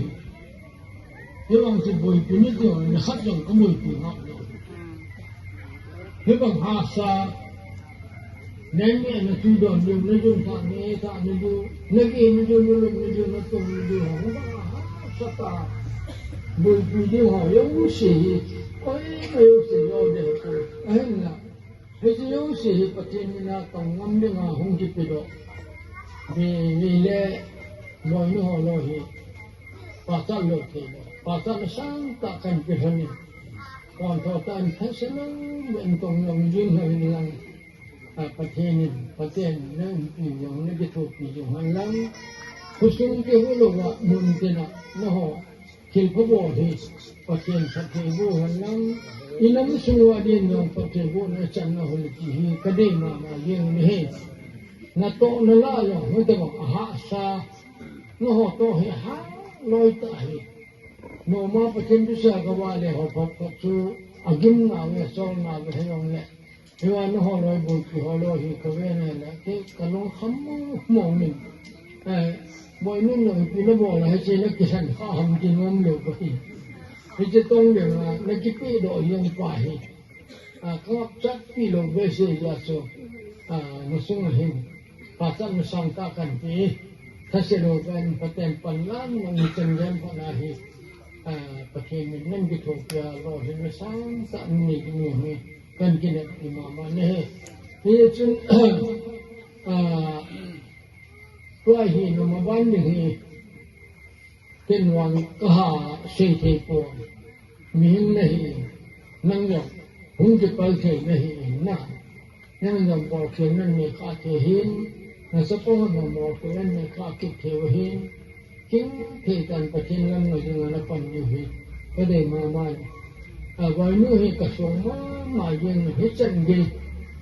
Hivang chu boipi ni ti jong nikhat jong kaboipi ngap lou. Hivang hahsa, nang neh na tu don diu, na ding thah neh thah na diu, na geh na diu, na lum na diu, na tum na diu, hivang hahsa tah. Boipi ding ho jouse hi, oi, jouse jo de ko. Ahinla. Hiche jouse hi Pathen mina tong ngam dinga hung kipedoh. Mi, mi le boinu ho loi hi. Pachat lou thei lou. Pachatna sangtah kan pe lhon in. Kon tho tah in thase lou, in tong lou jing lhon in lang. A, Pathen in, Pathen in, na umpi jong, na kithopi jong hen lang. Khosung kihou louva, mun tina, nangho. Thilpha bol hi Pathen phattheiboh hen lang, inam sung uva din jong phattheibohna channa hol ti hi kadei mama jeng in ahi. Natoh nalah jong hitobang ahahsa, nangho toh hi hah loi tah hi. Noma Pathen thusei a kavah le ho phat phat chu agimna ve, cholna ve hijongle. Hiva nangho loi boipi ho loi hi kave nai le, kei kalung kham mong mong in. Eh, boinu in ipi nabol a hiche nakilhen kha ham ti nom lou kahi. Hiche tong leng a, nakipedoh jeng pa hi. Ah, kangapchat pi lou behseh jeh a chu. Ah, nasung a hin. Pachatna sangtah kan pe. Thase lou pen Pathen panlahna mi chan jen phat na hi. Ah, Pathen in nang kithopi a lolhinna sangtah nei ding u hi. Kan kineppi mama nahi. Hichun, ah, tua hi namaban ding hi, Ken vang kaha sei thei pon. Mihem nahi, nang jong hung kipal thei nahi na. Nang jong bolkhel nanei kha thei hin, na support na bolkhel nanei kha kit thei u hin. Ken thei tan Pathen lam na jong na pan diu hi. Ka dei mama. A, Boinu hi ka sung mama jeng hi chan gei.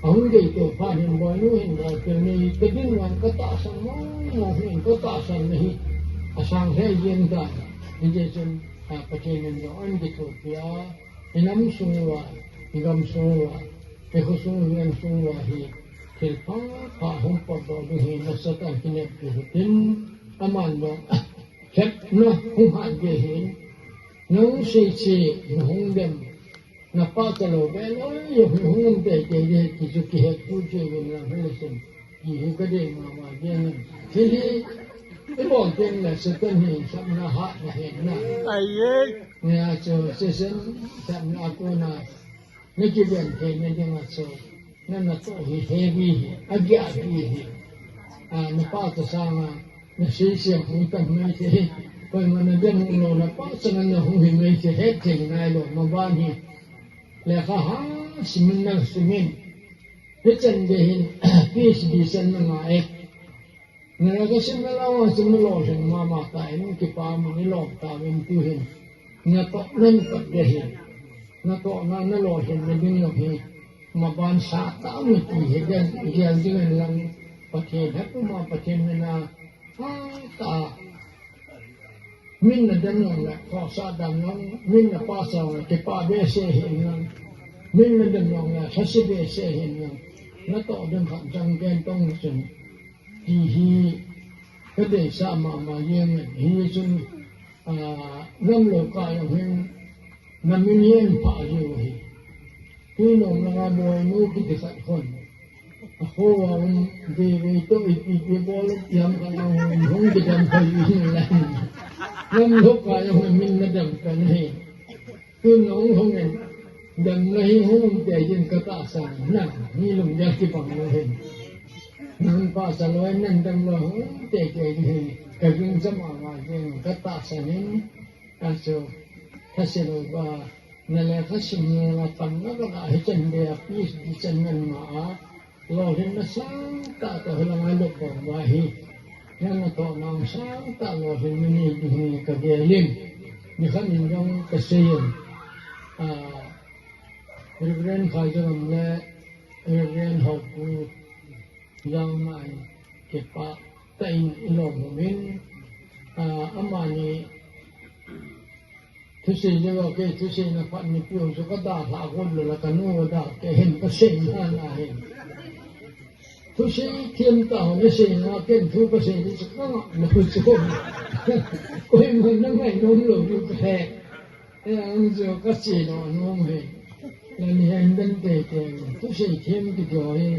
A hung gei to pha hin Boinu hin bolkhel nei ka ding vang ka tahsan mama hin ka tahsan na hi. A sang he jeng ta. Hijeh chun, a, Pathen in jong an kithopi a. I nam sung uva, i gam sung uva, i khosung i veng sung uva hi thil pha pha hung potdoh ding hi nasatah in kineppi hitin, aman jong khetna hung hat ding ahin, nahung seiche, nahung dem, na pachat lou be loi jong hung um teitei ding ahi ti chu kihet pu chu uvin lang hung lesen. Ti hi ka dei mama jeng in. Thil hi i bol teng le Satan hi sapna hat na hen na. Ai e. Nia chu Satan sapna kona na kiven theina dinga chu na natoh hi heavy hi, agiahpi hi. A, na pachat sanga na seisem hung tam mai thei hi. Koima na dem lou na pachat na hung hi mai thei, het thei ngai lou, maban hi. Lekha ha simin na simin. Hichan gei hin, PhD chan na ngai e. Na lekha sim na lou, sim na lolhing mama ta in, kipa mun i lom tauvin tu hin. Natoh nan pat ding ahi. Natoh na, na lolhing na ding jong hi. Maban sa tau na ti hi den, gel ding in lang Pathen, hepuma Pathen mina, ha ta. Min na dem jong le, khohsah dan jong, min na pachat jong le, kipah behseh ahi jong. Min na dem jong le, lhaset behseh ahi jong. Natoh dem khat jang ken tong chun. Ti hi, ka deisah mama jeng in, hichun, a, gamlou kah jong hin, na min hi an phah jiu hi. Tui nom langa Boinu kiti khat khun. A kho a um veve toh ipi ipi bol u hiam khat a um hung kidem phai u hin lang. Gamlou kah jong hin min na dem kan hi. Tun nahung hung in, dem na hi hung um tei jin ka tahsan, na, ni lunggel kibang lou hin. Nan pachat lou in, nan dem lou hung um tei tei jin hin, ka ging cha mama jin ka tahsan in, achu, thase lou ba, na lekha sim na pan na ka na hichan gei a PhD chan ngan ma a, Lolhinna sangtah toh hilanga lop bang uva hi. Nang natohna sangtah lolhinna nei ding hi ka gel in. Nikhat in jong ka sei in. Ah, Reverend Phaijaram le Reverend Haopu jong ma in kipah tah in i lom um in. Ah, amani Thusei jeh a kei thusei na phat ni piu chu ka dalha gon lou la ka nu dalha kei hin ka sei na na hin. Thusei thiem tah ho na sei na ken thu ka sei ni chu ka ngah lou chu. Koima na ngai nom lou chu ka he. E ang chu ka sei lou nom he. La ni hen den te te thusei thiem ti jo he.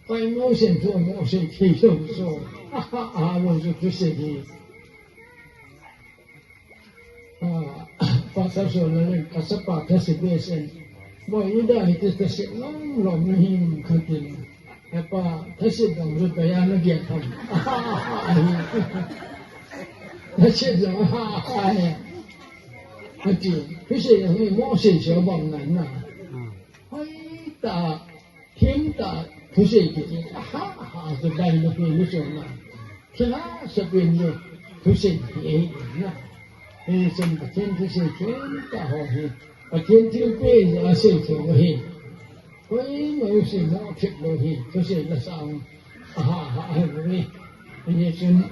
Pai mo sen thu mo sei thei lou chu. A ha a ha lou chu thusei hi. Ah, Pastor Solalen, ka chapa thase behseh in. Boi, ida hiti thase lom lom nahi khatin. Hepa, thase dang rupa ya na gel tham. Thase dang, ahi. Ati, thase dang hi mo sei sei bang ngan na. Hoi ta, Thiem tah thusei kiti, aha, aha, chu dai lo pe lu chu na. Thilha sa pen lu thusei kiti ahi na. Hichun Pathen thusei thiem tah ho hi. Pathen thilpeh hi asei thei u ahi. Koima u sei mo thip lou hi. Thusei la sang. Aha, aha, ahi u hi. Hichun,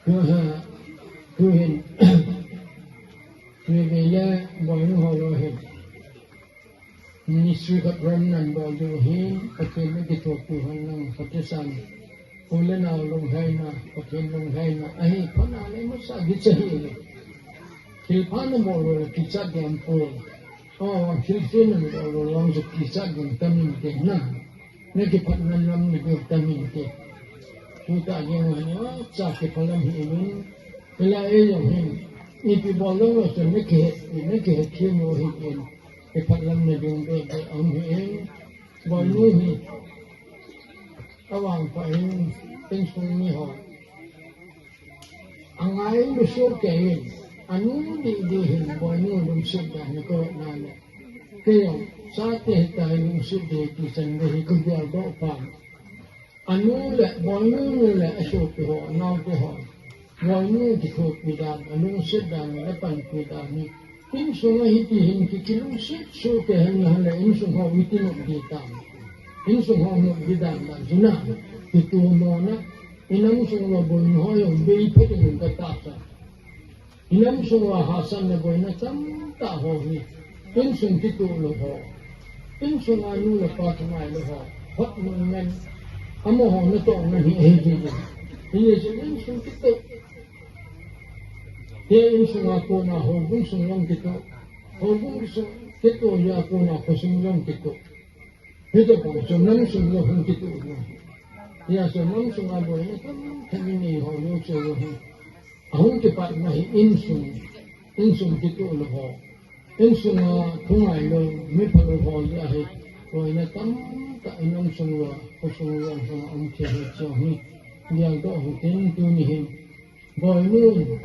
tu ha, tu hin. Tu ve le, boi nu ho lo hi. Ministry khat run nan bol diu ahin, Pathen in kithopi hen lang, Pathen san. U le nao lungheina, Pathen lungheina. Ahi, phatna le masa kicha hi le. Thil pha na bol le kichat ding poi. Oh, thil pha na bol le lang chu kichat ding tam inte na. Na kiphatna lam na ding tam inte. Tuta jeng hi, oh, cha kiphalam hi in. Ila e jong hin. Ipi bol le chu na kihet, na kihet thiem u hi in. Kiphatlamna ding bebe aum hi in, boi nu hi, avang pa in, insung mi ho. angai lusuk kei in, anu didi hin Boinu lungset dan hi kavet na le. Kei jong, chate hitia hi lungset ding ti chan le hi kagel doh pon. Anu le, Boinu nu le, asopi ho, anaote ho. Boinu kithopi dan, alungset dan, apanpi dan hi. Insung a hiti hin ki, kilungset soh kei hen na le, insung ho hiti nom ding tam. Insung ho nom ding dan dan, juna. Kitu mo na, inam sung le Boinu ho jong bei pha ding ka tahsan. Inam sung uva hahsatna boina tamtah ho hi, insung kitoh lou ho, insung a nu le pa kingai lou ho, hot mun ngen, amaho natoh ngen hi ahi jing in. Hijeh chun insung kitoh. Hia insung a kona houbung sung jong kitoh, houbung sung kitoh hia kona khosung jong kitoh. Hiti pon chu nam sung jong hung kitoh lou. Hijeh chun nam sung a boina tamtah inei ho jong chu jong hi. Ahung kipatna hi insung, insung kitoh lou ho. Insung a thu ngai lou, mi phalou ho jeh a hi. Boina tamtah inam sung uva, khosung uva, sung a um thei hi chu hi. Geldoh hung tin tuni hin. Boinu,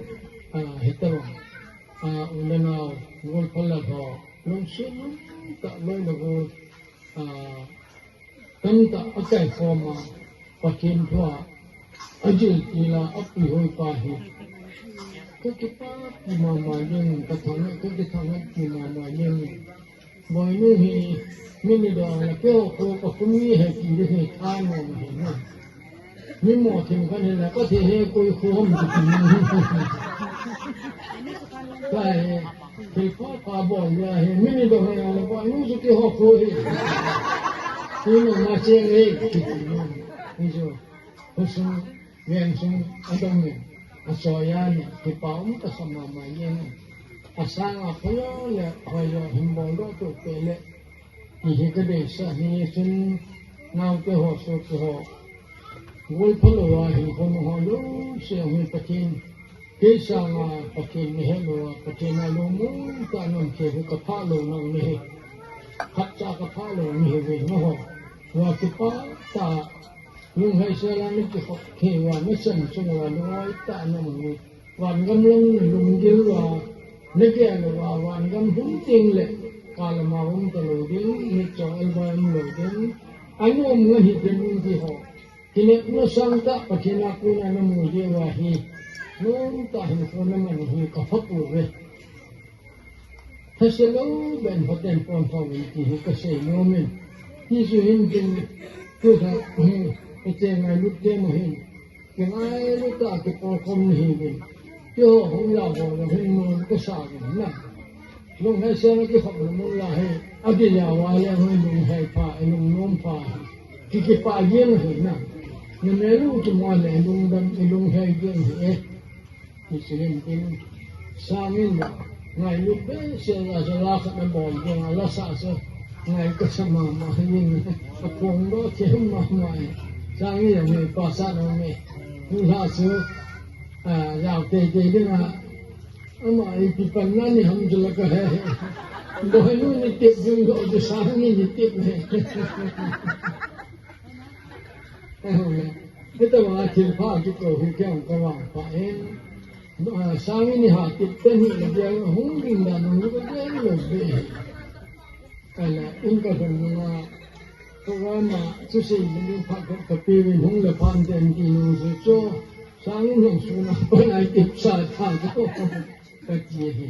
a, hitobang, a, u le nao, gol phalou ho. Lungset lungtah loi le gol, a, tamtah akaikhom a, Pathen thu a, ajil til a, apuihoi pa hi. Kakipah mama jeng, kathangvah, kakithangvah mama jeng. Boinu hi, mi ni dong le keo ko ka kum ni he ti de he tha nom he na. Mi mo thim kan he la ka the he koi khu hom ti ti. Ka he, thil pha pha bol ya he, mi ni dong he la Boinu chu ti ho khu he. Ti no ma che he ti ti no. Ni jo. Khosung, veng sung, adong in, asoiya in, kipa um kasa mama jeng in. Asang a phalou le, hoijo hin bol doh tu pe le, ti hi kadeisah hi chun, naote ho, sopi ho. Gol phalou a hin khom ho jouse hi Pathen. Kei sanga Pathen nahet lou a, Pathen a lungmong tah a um thei hi kaphah lou nau nahi. Khatcha kaphah lou nahi ve naho. Wa kipah tah a, lunghei sel a nakikhop thei uva, nasan chung uva, lungoi tah a naum uve. Van gam lang lunggil uva, nagel uva, van gam hung teng le, kalam a um talou ding, mitcho elbai um lou ding, anom ngahi ding ti ho. Kinepna sangtah Pathen a kona namu jeh uva hi, nomtah hinkho naman hi kapha pouve. Thase lou ben phaten pon tho in ti hi kasei nom in. Ti chu hin tin, tu tha, hi, hiche ngailut te mo hin. Kingailut tah a kipolkhom nahiuvin. Keiho hung jao ho jong hin nom kasa uvin na. Lunghei sel a kikhop lou mun la hi, adih jao a le hung lunghei pha, ilungnom pha hi. Ki kipah jeng ahi na. Namel u kimo le ilungdam, ilunghei jeng ahi e. Ti chu hin tin. Sangin ngailut behseh a chu la khat nabol jeng a, la sah chu ngai kasa mama hin. Aphongdoh them mama e. Sangin jong ngaipa sah nom e. Hung la chu, a, jao teitei ding a. Ama ipi panna ni ham chu la kahe. Boinu ni tep jing doh chu Sangin ni tep he. Ahile, hitobang a thilpha kitoh hi kei jong kavangphat in. A, Sangin ni ha tep ten hi le jeng hung ding dan hung ka jeng lou ve. Ahile, in kalhun nunga, program a, chu sei ding phat ka, kapeuvin hung le phan ten ti nung chu chu. Sangin hung suna pan ai tep sa tha chu. Kati hi.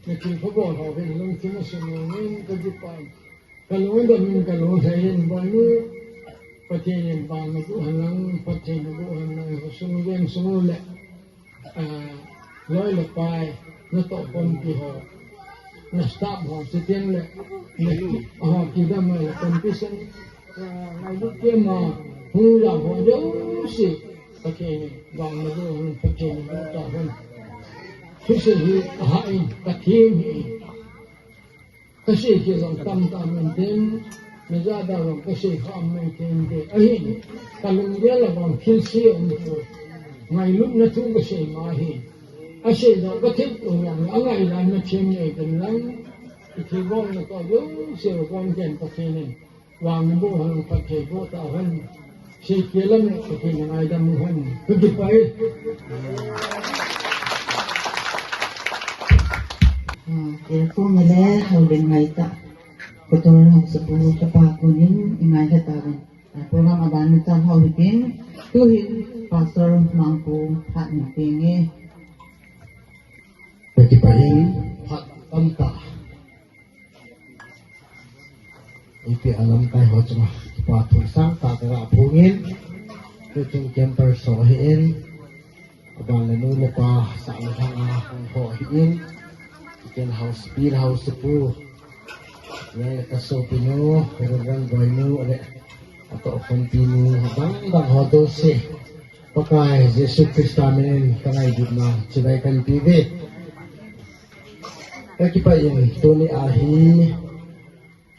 Nathilpha bol ho hin lungthim a sung in kakipah. Kalungdam in kalunghei in Boinu. Pathen in vang naboh hen lang, Pathen naboh hen lang, khosung veng sung u le, a, loi le pai, natoh khompi ho, na staff ho, chuteng le, na, a, ho kidam le, competition, a, ngailut kema, hung jao ho jouse, Pathen in vang naboh hen, Pathen naboh tahen. Thusei hi, ahah in, kathem hi. Kasei kei jong tamtah um in tin, najah da jong kasei kha um in tin te. Ahin, kalunggel a bang thilse um chu. Ngailutna thu kasei ma ahin. Asei jong kathil u jong, angai dan nathem nei den lang. Ithilbol natoh jouse u kon ken Pathen in. Vang naboh hen, phatthei boh tahen. Seikhel a me, Pathen in ngaidam hen. Kakipah e. Kong le houlim ngaitah Kotol Hausapu chapa konin ingailha tauvin. Program aban ni chan hou hitin, tuhin Pastor Mangpu phat ni tenge. Kakipah in phat tamtah ipi alamkai ho chunga kipa thu sangtah kaga phongin, tuchung campers ho ahin, aban le nu le pa, sah le lhang a hung ho ahin, tuchung housepi le housepu, le kasopinu, Reverend Boinu, le atoh khompi nu, adang dang ho jouse, Pakai Jesu Christa minin kangailutna chibai kahin pe uve. Kakipah in tuni a hi,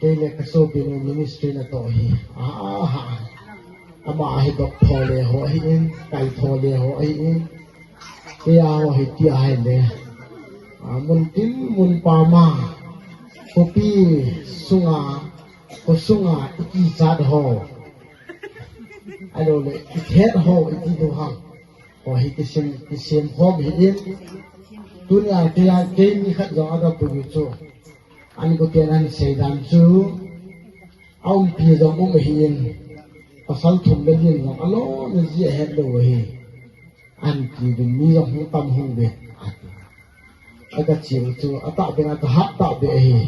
kei le kasopinu ministry natoh hi. Aha, ama hi dop tho le ho ahin, kai tho le ho ahin. Kei a ho hi tia ahile, a, mun tin mun pama, khopi sunga, kho sunga ikichat ho, ahilou le ithet ho iti diu ham. Ho hi kisem, kisem khom ahin. Tunia kei a, kei mi khat jong aga pui chu, an koten ahin seidan chu, aumpi jong um ahin, pasal thum le li jong alona ji ahetlou ahi. Ahin ti uvin, mi jong hung tam hung uve, ati. Aga cheu chu, atah beng a kahat tah beh ahi.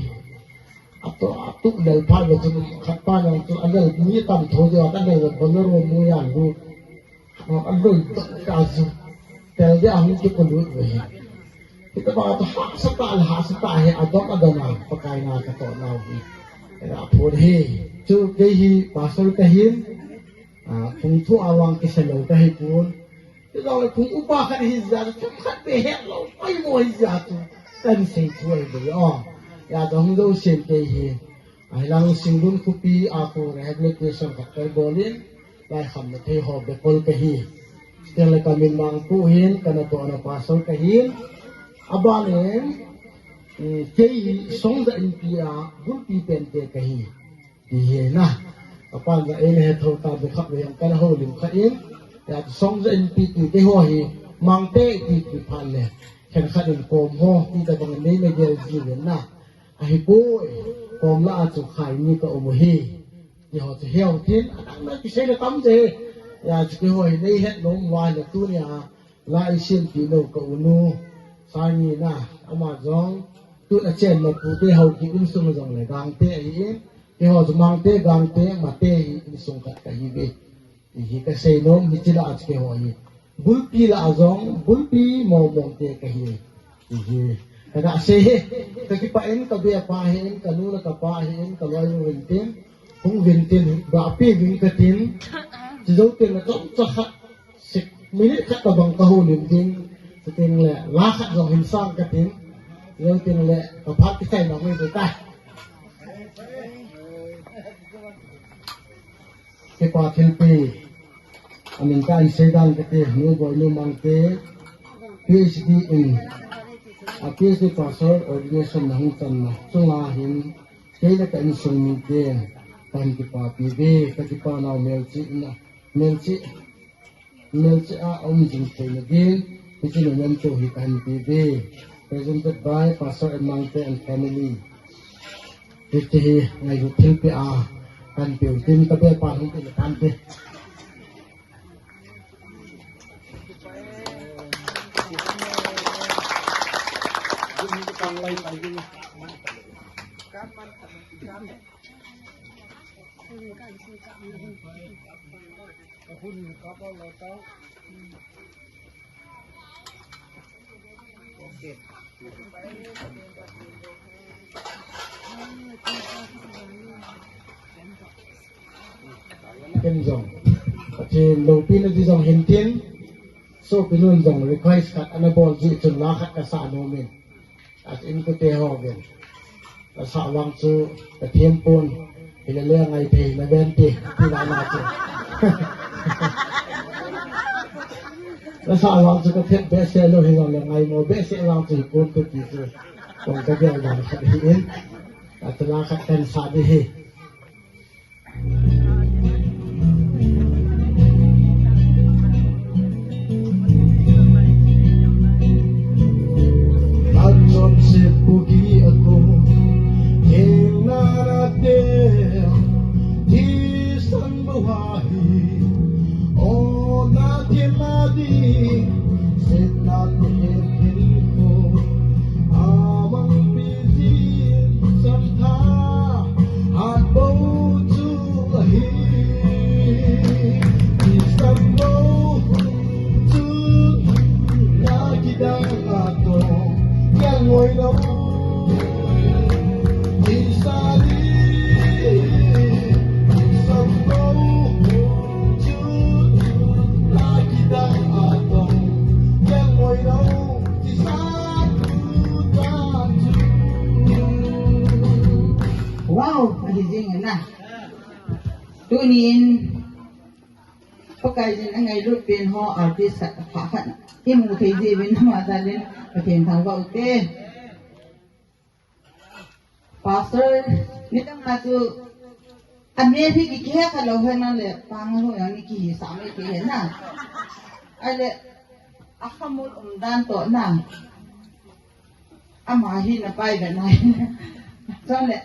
Atoh, atuh lel phat uva chun, khat pa jong chu alel, mi tam tho jeh a kalel, Bolero mu a lut. Aloi dong ka chu, tel dia hung kipolut uve. Hitabang a hahsa tah le hahsa tah hi, adom adom a Pakai na katoh nau hi. Era phon hi. Chu kei hi pastor kahin, a, phung thu a vang kisa lou kahipon. Hijongle phung upa khat hi jeh a chu, themkhat beh hetlou poimo hi jeh a chu, kahin sei thu ahi bou. Hijeh a chu hung jousen kei hi, ahilang Singgun khopi a khu rehabilitation khat kahin bol in, lai khamna thei ho bekol kahi. Chuteng le kamin Mangpu ahin, kanatohna pastor kahin. Aban in, mm, kei hi Songja Inpi a bulpi pente kahi, ti hi na. Kapan jong eina hetho tah beh khat le jong kana houlim kha in. Hijeh a chu Songja Inpi ti keiho hi, Mangte ti ti phat le, khenkhat in Kom ho ti tabang in neina gel ji uvin na. Ahipoi, Kom lah a chu khai ni kaum u ahi, ti ho chu heu tin, adang dang kisei le tam je. Hijeh a chu keiho hi neihet nom uva ahile tunia la isempi lou ka u nu, Sangi na, ama jong, tun achen ma pute Haokip insung jong le Gangte ahin, keiho chu Mangte, Gangte, Mate hi insung khat kahiuve. Ti hi kasei nom, hiche lah a chu keiho hi bulpi lah a jong, bulpi mong mong te kahi. Ti hi kaga sei hi, kakipah in, kabepa hin, kanu le kapa hin, kaloinu hin tin, hung uvin tin, bahpi uvin katin, chujou teng le chomcha khat, sek, minute khat tabang kahoulim ding, chuteng le la khat jong hin sang katin, chujou teng le kaphat kichai na hung ding tai. Kipa thilpeh, amin kahin seidan kate, Nu Boinu Mangte, PhD in, a PhD pastor ordination na hung channa chunga hin, kei le ka insung mite, kahin kipapi uve, kakipa nau melchih na, melchih, melchih a um jing theina din, hiche memento hi kahin pe uve. Presented by Pastor M Mangte and family. Hiche hi ngailut thilpeh a kahin peu tin, kabepa hung pe le kante. Ken jong, Pathen loupina di jong hin tin, sopinun jong request khat ana bol jeh chun la khat kasah nom in. Ahin kute ho uvin. Nasah vang chu kathem pon, hilele ngai thei naven te, ti la na chu. Nasah vang chu kathem behseh lou hijongle ngaimo behseh vang chu hipon te ti chu. Kong kagel dan khat ahin. Achu la khat kahin sah ding ahi. Achom se puki Wow, ahi jing na. Tunin, Pakaiyin angailut pen ho artist khat, pha khat, imu thei jeh uvin ama dalin, Pathen thangvah ute. Pastor, nidang a chu, amen hi kihe kha lou hen le, pang ho yang ni kihi sa mai ke hen na. Ahile, akhamul umdan toh na. Ama hi na pai ve na. Chule,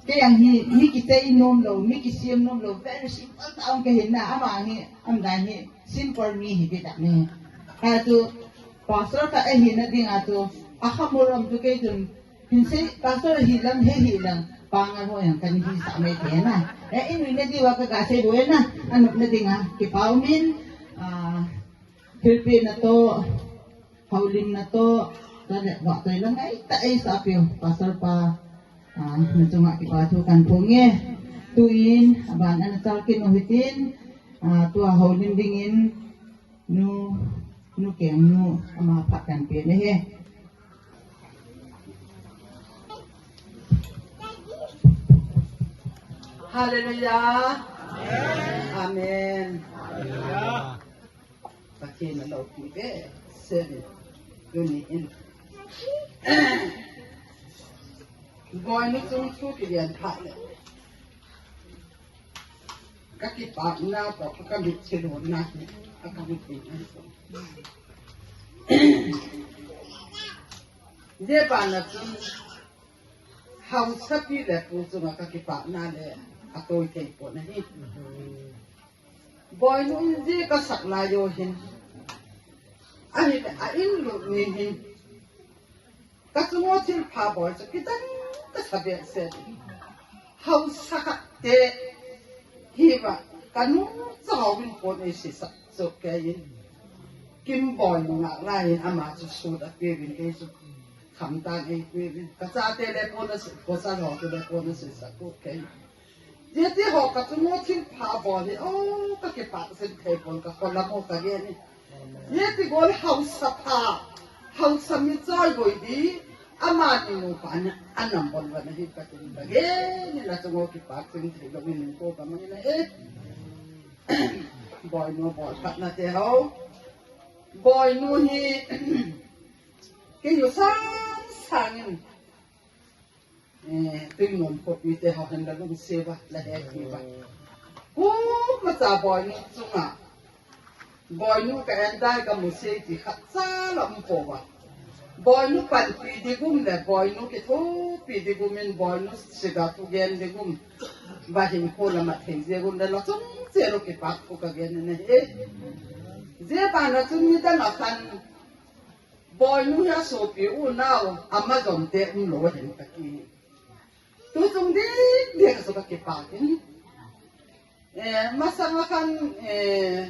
kei ang hi, mi kisei nom lou, mi kisem nom lou, very simple tah ang kahi na, ama hi, umdan hi, simple mi hi ve ta ni. Achu, pastor khat ahi na ding a chu, akhamul um chu kei chun, Hin sei, pastor hi lang, he hi lang, pangal ho yang kan hi sa mai te na. Eh, in na diu a ka ga sei boi na, anop na ding a, kipa umin, ah, thilpeh na toh, houlim na toh, ka le, wa toi lang ai, ta ai sa piu, pastor pa, ah, na chunga kipa thu kan phong e. Tuin, aban ana chal kin u hitin, ah, tua houlim dingin, Nu, nu keng nu, ama phat kan pe na he. Hallelujah. Amen. Pathen a loupi behseh in. Tuni in. Boinu chung thu kilian phat le. Ka kipakna toh ka mit thilona hi, a ka mit thilona hi. Hijeh a chun, haosapi le pu chunga ka kipakna le, atoi thei pon ahi. Boinu in jeh ka sak lai u hin. Ahile, a in lut ni hin. Ka chung u thilpha bol chu kidang kasa behseh. Haosa khat te hi va ka nu cha hou in pon ei sisa chu kei in. Kim Boinu ngah lai in ama chu sut a pe vin kei chu. Kham tan ei pe vin. Ka chate le pon a si, ko sa lo chu le pon a sisa ko kei. Hiti ho ka chung u thilpha bol hi, o, ka kipak jing thei pon ka kholam u ka gen e. Hiti gol haosa pha, haosa mi choi boi di, amani nupa na, anam bol va na hi ka tin ka gen e, na chung u kipak jing thei lou in ko ka mang na e. Boinu bol phat na te ho. Boinu hi, kei u sang sang in, Eh, Tuinom khopi te ho hen la lungset uva, la heppi uva. Kum macha Boinu chunga. Boinu ka en dai ka mu sei ti khat cha la um pouva. Boinu panpi ding um le, Boinu kithopi ding um in, Boinu siga thu gen ding um. Va hin ko la ma thei jeh un le la chung che lo kipak ko ka gen ne he. Hijeh a chun nidang a khan Boinu hi asopi unau, Amazon te umlou ahin kati. Tuchung ding ding a chu ka kipak in. Eh, masang a khan, eh,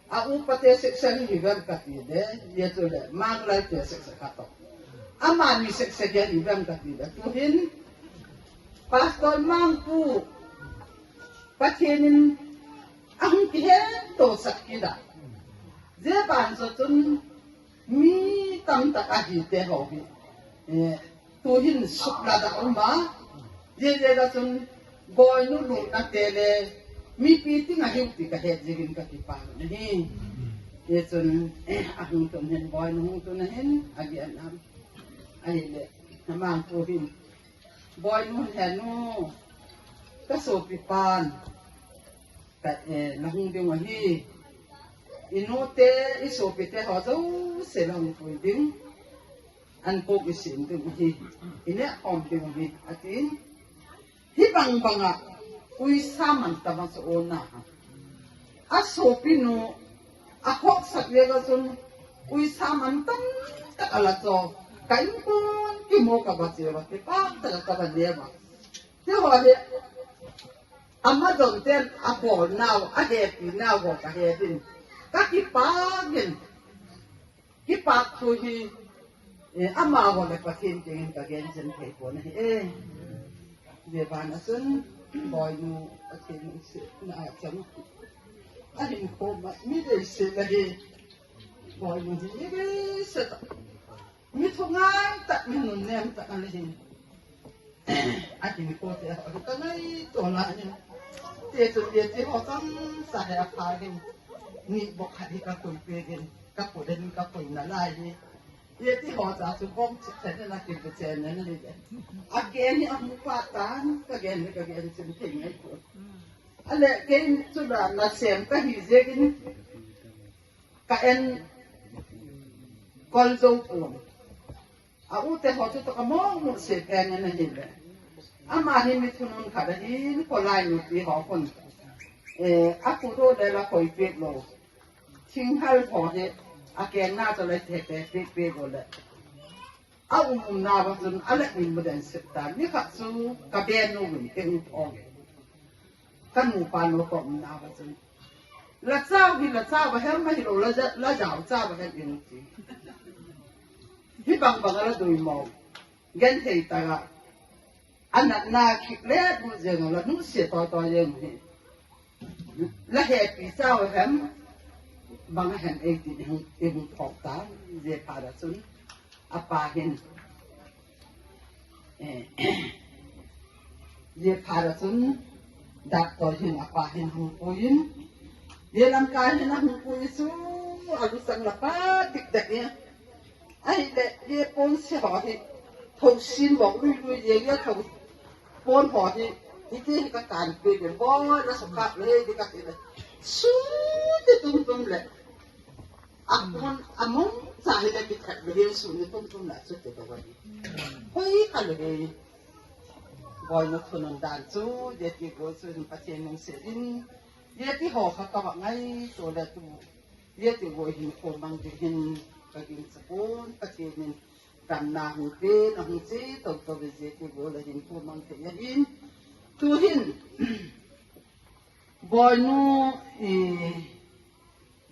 a upa te section hi vem kati le, hijeh chule, Manglal te section khat toh. Amani section hi vem kati le, tuhin, Pastor Mangpu, Pathen in, ahung kihetto sah kit a. Hijeh a chu chun, Mi tamtah ahi te ho hi. Eh, tuhin suklat a um a. Hijeh a chun Boinu lutna te le mipi ting ahiu ti ka het jeh in ka kipa na hi. Hijeh chun, eh, ahung tun hin Boinu hung tun ahin, agen am. Ahile, na Mangpu hin. Boinu henu, ka sopi pan. Ka, eh, la hung ding u ahi. I nu te, i sopi te ho jouse la hung pui ding. An pok i sin ding u ahi. I neh khom ding u ahi. Atin. Hibang bang a. Uisa man tah a chu o na. Asopi nu. Akhohsah le la chun. Uisa man tamtah a la chu. Ka in kon kimo ka va che va. Kipak tah a ka va ne va. Ti ho hi, Amazon ten abol nau, ahepi nau ho ka he din. Ka kipak in, kipak thu hi, Eh, ama ho le Pathen dingin ka gen chen thei pon ahi e. Ve ban a chun, Boinu Pathen lungsetna a chang. A hin ko ma, mi dei se la hi. Boinu hi mi dei se ta. Mi thungai tak, mi nunnem tak a le hin. A tin ko te ho ka ngai to la ni. Te tu te ti ho tam sa he a pha hin. Ni bok khat hi ka koi pe hin. Ka ko den ka koi na lai ni. Ye ti ho cha chu bong chi chen na kin pe chen na ni de. A gen ni a mu pa tan, ka gen ni ka gen chen thei ngai ko. A le gen chu la na sem ka hi je kin. Ka en kol zo pon. A u te ho chu to ka mong mong se pen na ni le. Ama ni mi thunun khat a hin ko lai nu ti ho kon. Eh, a ku ro le la koi pe lo. Thinghal ho hi, a keng na to le te pe pe pe go le. A um um na ba chun, a le min mu den sep ta. Ni khat chu ka be nu win te u thong. Ka nu pa nu ko um na ba chun. La chau hi la chau ba hem ma hi lo la ja, la jau chau ba hem in ti. Hi bang bang a la dui mo. Gen thei ta ga. A natna khik le bu jeng la nu se to to jeng hi. La hepi chau hem, bang hem ei ti hung, ti hung thok ta, je pha da chun, a pa hin. Eh, je pha da chun, doctor hin a pa hin hung puiyin. Je lam ka hin a hung pui chu, a lu sang la pa tik tak ni. Ahile, ye pon se ho hi, tho sin bok lui lui ye, ye tho pon ho hi, hiti hi ka kan pe le, bo la so ka le, di ka ti le. Su ti tum tum le. A pon, a mong sa hi le ki khat le, ye su ni tum tum la su ti to wa di. Hoi ka le. Boinu thunun dan chu, ye ti go chu, Pathen lungset in, ye ti ho kha ka ba ngai, to le tu. Ye ti go hin ko mang ti hin ka ging sa pon, Pathen in damna hung pe, na hung che to to ve je ti go le hin ko mang te ya hin. Tu hin, Boinu, eh,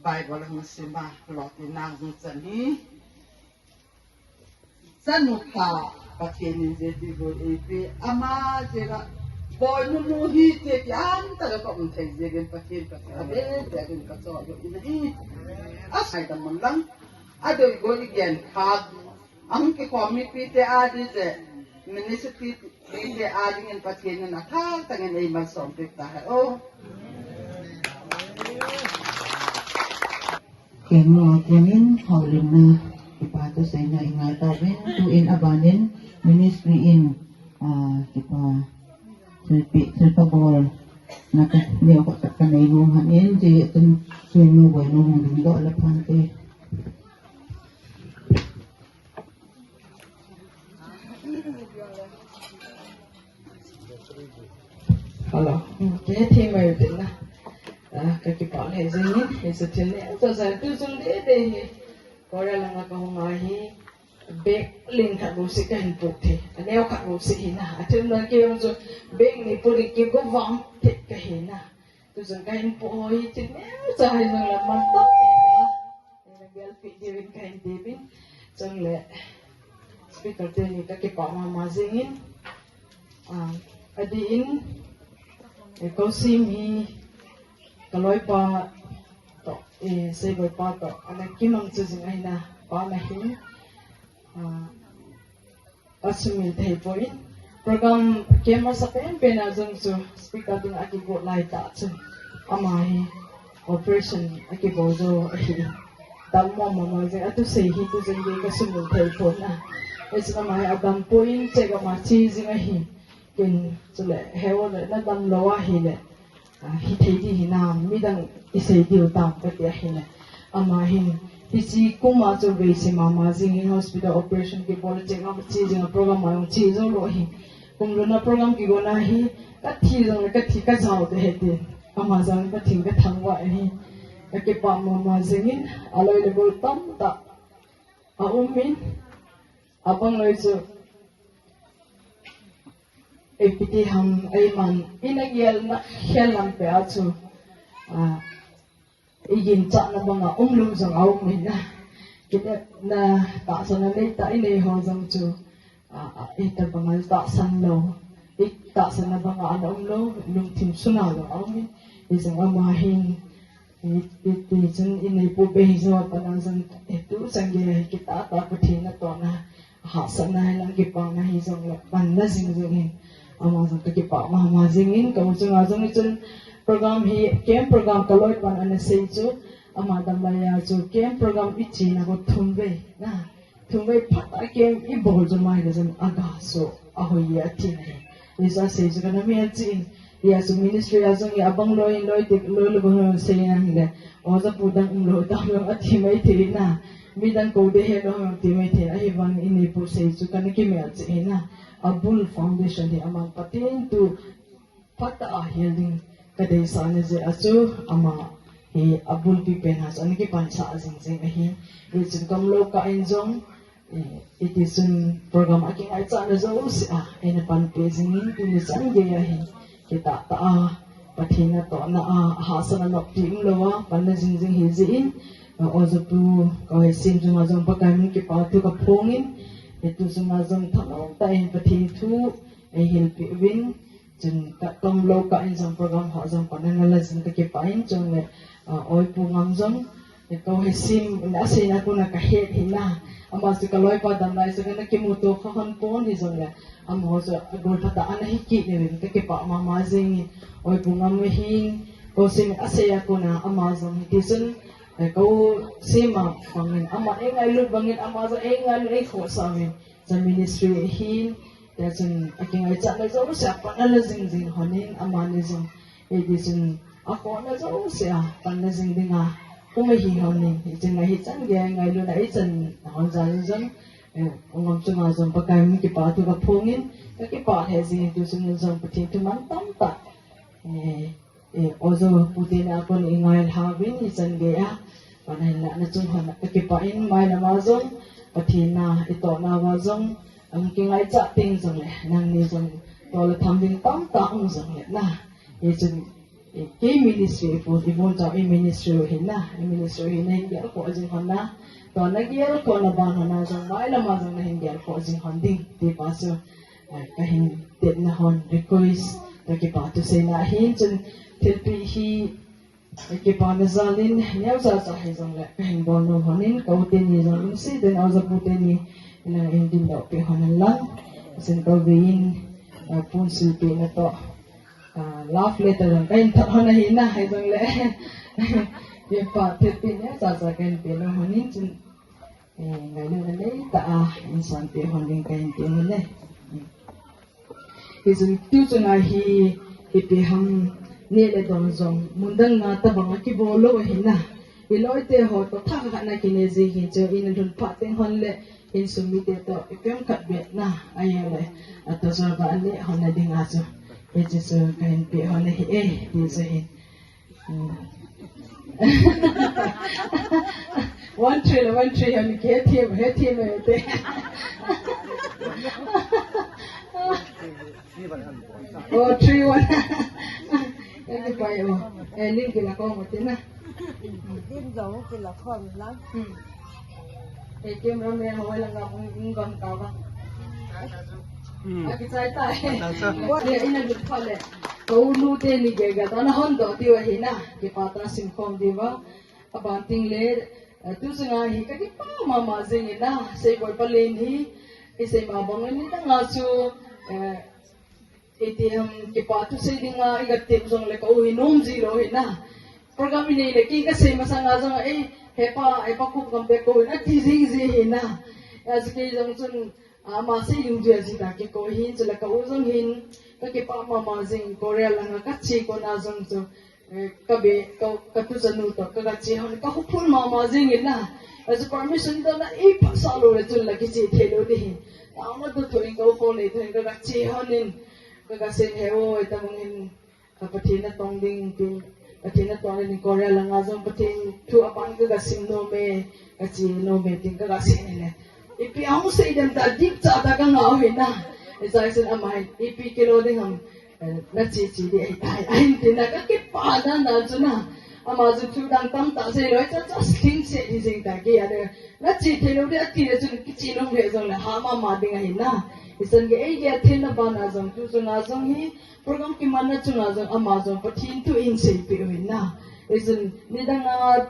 Bible hung sim a, lo ti na hung chan hi. Chanu pha Pathen in je ti go ei pe, ama je la, Boinu nu hi te ti an ta ka um thei je gen Pathen ka ka be, te gen ka cho yo in hi. A sai da man lang, a doi go i gen kha, ang ki ko mi pi te a di je, ministry pi te a ding in Pathen in a thak tang in ei malsom pe ta hai o. Kenglo a kengin houlimna kipa thuseina i ngai tauvin, tuin abanin ministry in, ah, kipa thilpi, thilpha bolna ka neo khat ka nei nom hangin, je tun suinu Boinu hung dingdoh le phante. Hello. Ke thi mai tin na. Ah, ka kipah le jing in, hiche thil neocha jong tu jong deh deh hi. Korea lama ka hung a hi. Bag len khat bou seh ka hin poh thei. Aneo khat bou seh hi na. Athil na kei jong chu bag ni poh ding kei go vam thei ka hi na. Tu jong ka hin poh ho hi thil neocha hi jong la man tah tah. Ina gelpeh diuvin ka hin tepin, chule speaker teni ka kipah mama jingin, ah, adeh in, eh, Kousim hi ka loipa toh, eh, Seiboipa toh, ana kimangcha jing ahina, pa na hin, ah, Ka sumil thei poi. Program kei masa penpen a jong chu speaker ding a kigot lai tah chun ama hi operation a kibol jo ahi. Dammo mama jing a thusei hi tu jong ding ka sumil thei pon a. Hichun ama hi adam poi in che gam a che jing ahi. Ken chule heo le na damlou ahile. Ah, hithei ding hinam, midang isei diu tam kati ahile. Ama hin, hiche kum a chu vei se mama jingin hospital operation kibol, check up che jing a program a jong che jou lou ahi. Kum lhun a program kigon a hi, ka thi jong le ka thi ka jao te ahi tin. Ama jong ka thing ka thangvah ahi. Ka kipah mama jingin, aloi le gol tamtah aum in, abang loi chu Ipi ti ham, eiman, ina gelna khel lampi a chu, ah, iginchatna banga umlum jong aum in a. Kinepna tahsan a nei ta i nei ho jong chu, a, a, i ta banga tahsan lo, i tahsan a banga ana um lo, lungthim suna lo a um in, i jong ama hin, i, i, i chun i nei pu be hi jong a pana jong, i tu chang ge hi kita ta Pathen a tona, hahsatna hi lang kipana hi jong le, panna jing jing in, ama jong ka kipa mama jing in, ka u chunga jong i chun program hi, camp program ka loi pan ana sei chu, ama damlai a chu camp program i china ko thum vei na. Thum vei phat a camp i bol chu mai le jong aga so a hoi a ti na hi. Ni sa sei chu kana mi a chi in. Ia chu ministry a jong ia bang loi, loi tik, loi lo bang loi sei na hi le. O ja pu dang um lo ta lo a ti mai thei na. Mi dang ko de he lo ti mai thei na. Ahi vang i nei pu sei chu kana ki mi a chi hi na. A bul foundation hi aman Pathen tu phat a hil ding ka deisah na jeh a chu ama hi a bulpi pen a chu ana kipansah jing jing ahi. Hichun kamlo kah in jong, eh, hiti chun program a kingaichat na jouse a eina panpi jing in tuni chan gei a hi. Kitah tah a Pathen a tohna a hahsatna noppi um lou a panna jing jing hi jeh in, eh, Oja Pu Kauhesim chunga jong Pakai min kipa thu ka phong in, eh, tu chunga jong thanom tah in Pathen thu ei hilpeh uvin, chun ka kamlo kah in jong program ho jong panna la jing ka kipah in chun le, ah, Oipu Ngam jong, eh, Kauhesim, in a seina kona ka het hi na. Ama chu ka loipa damlai chu kana kimuto kha hon pon hi jong le. Amaho chu a gol phat a ana hi kit uvin ka kipah mama jing in. Oipu Ngam hin, Kauhesim a sei a kona ama jong hiti chun, eh, Kauhesim a bang in, ama ei ngailut bang in, ama jong ei ngailut ei khohsah uvin. Chun ministry hin, tia chun a kingaichat na jouse a panna la jing jing hon in, amani jong, hiti chun a khohna jouse a panna jing ding a, kum ahi hon in, hichun ngai hi chan gei a ngailutna ei chan na hon jal in jong, eh, Ngam chunga jong Pakai min kipa thu ka phong in, ka kipah lheh jing in tu chun jong Pathen thu man tam tah, eh, Eh, Oja Pu teni a kon i ngailha uvin hichan gei a. Pan a hin la na chung hon a kipah in mai lama jong, Pathen a i tohna uva jong, ang kingaichat teng jong le, nangni jong, toh le tham ding tam tah um jong le na. Hichun, eh, kei ministry, i pu, i bun chau i ministry u hi na, i ministry u hi na hin gel khoh jing hon na. Toh na gel khoh na ban hon a jong, mai lama jong na hin gel khoh jing hon ding, ti pa chu. Ai, ka hin tepna hon request, ka kipa thu seina ahin chun thilpi hi, eh, kipana jal in, neocha cha hi jong le, ka hin bol nom hon in, ka u teni jong lungset in, Oja Pu teni, ina in din doh peh hon in lang, sin ka u ve in, eh, pun silpeh na toh, ah, love letter jong ka hin thot hon ahi na, hi jong le, kipa thilpi neocha cha ka hin pe nom hon in chun, Eh, ngailutna nei tah a, in sanpeh hon ding ka hin ti u hile. Hichun tu chunga hi, ipi ham neh le don jong, mun dang a tabang a kibol lou ahi na. I loite ho toh thakhat na kineh ji hin chu, in lhun phat teng hon le, insung mite toh, i pem khat beh na, ahi le, atoh jong ba neh hon na ding a chu. Hichu chu ka hin peh hon ahi e, ti chu hin. Hmm. One three le, one three hon ke thi, he thi me te. Oh, three one. Thank you, pai oh. Eh, ling kila ko mo te na. Din jong kila ko mi lang. Hmm. Eh, camera man ho langa hung, hung gam ta ba. Hmm. A kichai ta. Ata sa. Wa le ina lut pha le. Ko nu teni gel gel ta na hon doh diu ahi na. Kipa tah a sim khom diu va. Aban teng le, eh, tu chunga hi ka kipa mama jing in na. Seiboi Palen hi. I sei ma bang in ni ta nga chu, eh, Itiham kipa thu sei dinga i ga tep jong le ka u hi nom ji lou hi na. Program i nei le kei ka sei masang a jong, "Ei, hepa, hepa Khupgam beh ko in," ati jing ji hi na. Achu kei jong chun, ama sei ding jeh a ji ta kei ko hin, chule ka u jong hin, ka kipa mama jing Korea langa ka che kona jong chu, eh, ka be, ka, ka tuchanu toh, ka ga che hon, ka huphun mama jing in na. Achu permission toh na i phasah lou le chun la kiche thei lou ding hin. Tama tu thu in ka u phone nei thu in ka ga che hon in. Ka ga sei he o, ita mong hin, ka Pathen a tong ding tin, Pathen a tong ding Korea langa jong Pathen thu aban ka ga sim nom e, ka che nom e tin ka ga sei ni le. Ipi ahung sei dem ta dip cha ta ka ngah u hi na. Ijat chun ama hin, ipi kilo ding ham, eh, na che che di ahi tai. Ahin tin na ka kipa na na chu na. Ama chu thu dang tamtah sei lou, chu just lhingset hi jeng ta kei a de. Na che thei lou de ati le chun kiche nom le jong le hah mama ding ahi na. Hichan gei ei gel theina bana jong tu chunga jong hi program kimanna chunga jong ama jong Pathen thu ahin seipeh u ahi na. Hichan nidang a,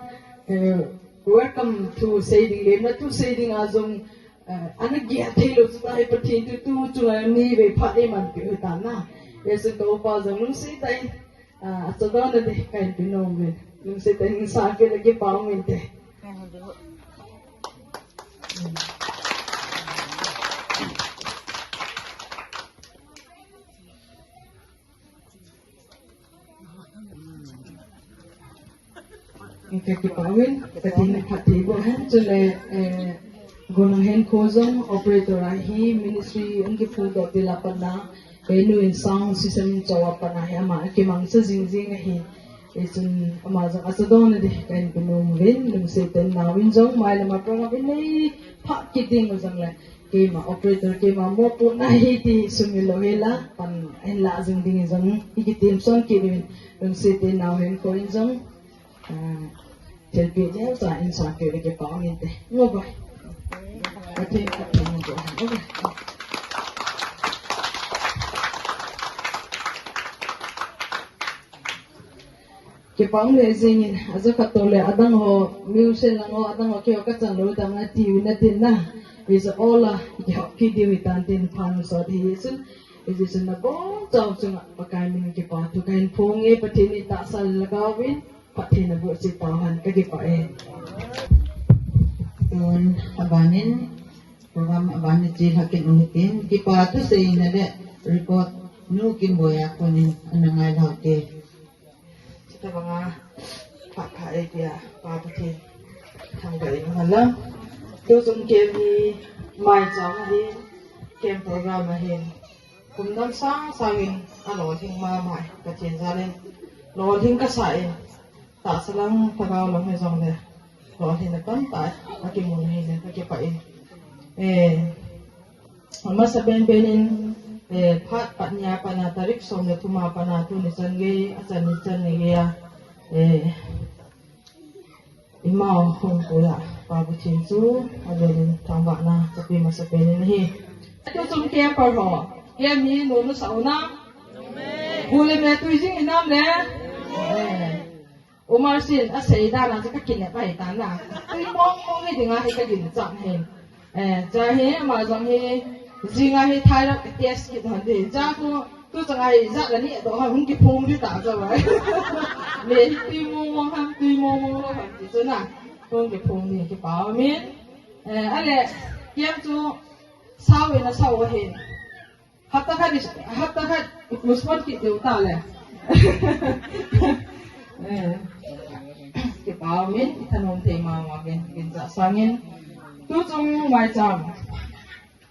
eh, welcome thu sei ding le na thu sei ding a jong, eh, ana gel thei lou chu ta hi Pathen thu tu chunga ni vei phat eimanpeh u ahi ta na. Hichan ka upa jong lungset tah in Ah, achadona ding kahin pe nom uvin. Lungset tah in sangpi le kipa um inte. Ka kipa uvin, Pathen in phatthei boh hen, chule, eh, Gollhang Henkho jong operator ahi, ministry hung kiphong doh til a pat na, eh, nu in sound system cho a pat na hi ama akimangcha jing jing ahi. Eh, chun ama jong achadona ding kahin pe nom uvin, lungset tah in nau in jong mailam a program in nei phah kit ding u jong le, keima operator, keima mopohna ahi ti sumil lou hi la, pan ahin lah jing ding jong hi kitim son kit uvin, lungset tah in nau Henkho in jong, ah, thilpeh jeng cha in sangpi le kipa um inte. Ngo bai. Pathen, Pathen, ngo bai. Kipa um le jing in, ajakhat toh le adang ho, musician lang ho, adang ho keiho kachan lou dang ati u na tin na. Is all a, kihop kit diu hitan tin phan sot hi chun. Is chun nabonchau chunga Pakai min kipa thu kahin phong e, Pathen in tahsa lhagao in phatthei naboh cheh tauhen, ka kipa e. Tun abanin, program aban na chelha kit u hitin, kipa thu seina le record nu Kimboiya konin ana ngai lhau te. Chuti banga phat pha ei tia Pa Pathen thangvah in umhen lang. Tuchung kem hi maicham ahin, kem program ahin, kum dang sang sangin alolhing mama e, Pathen jal in lolhing kasa in, tahsa lang lhagao lang hijongle lolhinna tamtah akimun ahi le kakipah in. Eh, Amasa penpen in, eh, phat pat nia pat na tarik som le thum a pat na tuni chan gei, achan ni chan ni gei a, eh, ima hung pui a, Pa Pathen chu avel in thangvahna chapi masa pen in ahi. Tuchung camper ho, kem hi nunu sa u na. Bu le me tui jing inam le. Eh. Umar sin, asei dan a chu kakinep ahi tan na. Tui mong mong hi dinga hi kaginchat ahi. Eh, cha hi, ama jong hi, jinga hi thyroid ka test kit hon ding. Cha chu, tuchang a hi, jat le ni doh hon, hung kiphong ding ta cha vai. Me hi tui mong mong ham, tui mong mong lou ham ti chu na. Hung kiphong ding kipa um in. Eh, ale, kem chu, sao in asao ahin. Hapta khat, hapta khat postpone kit diu ta le. Eh. Kipa um in, ithanom thei mama uvin, kin cha sangin. Tuchung maicham.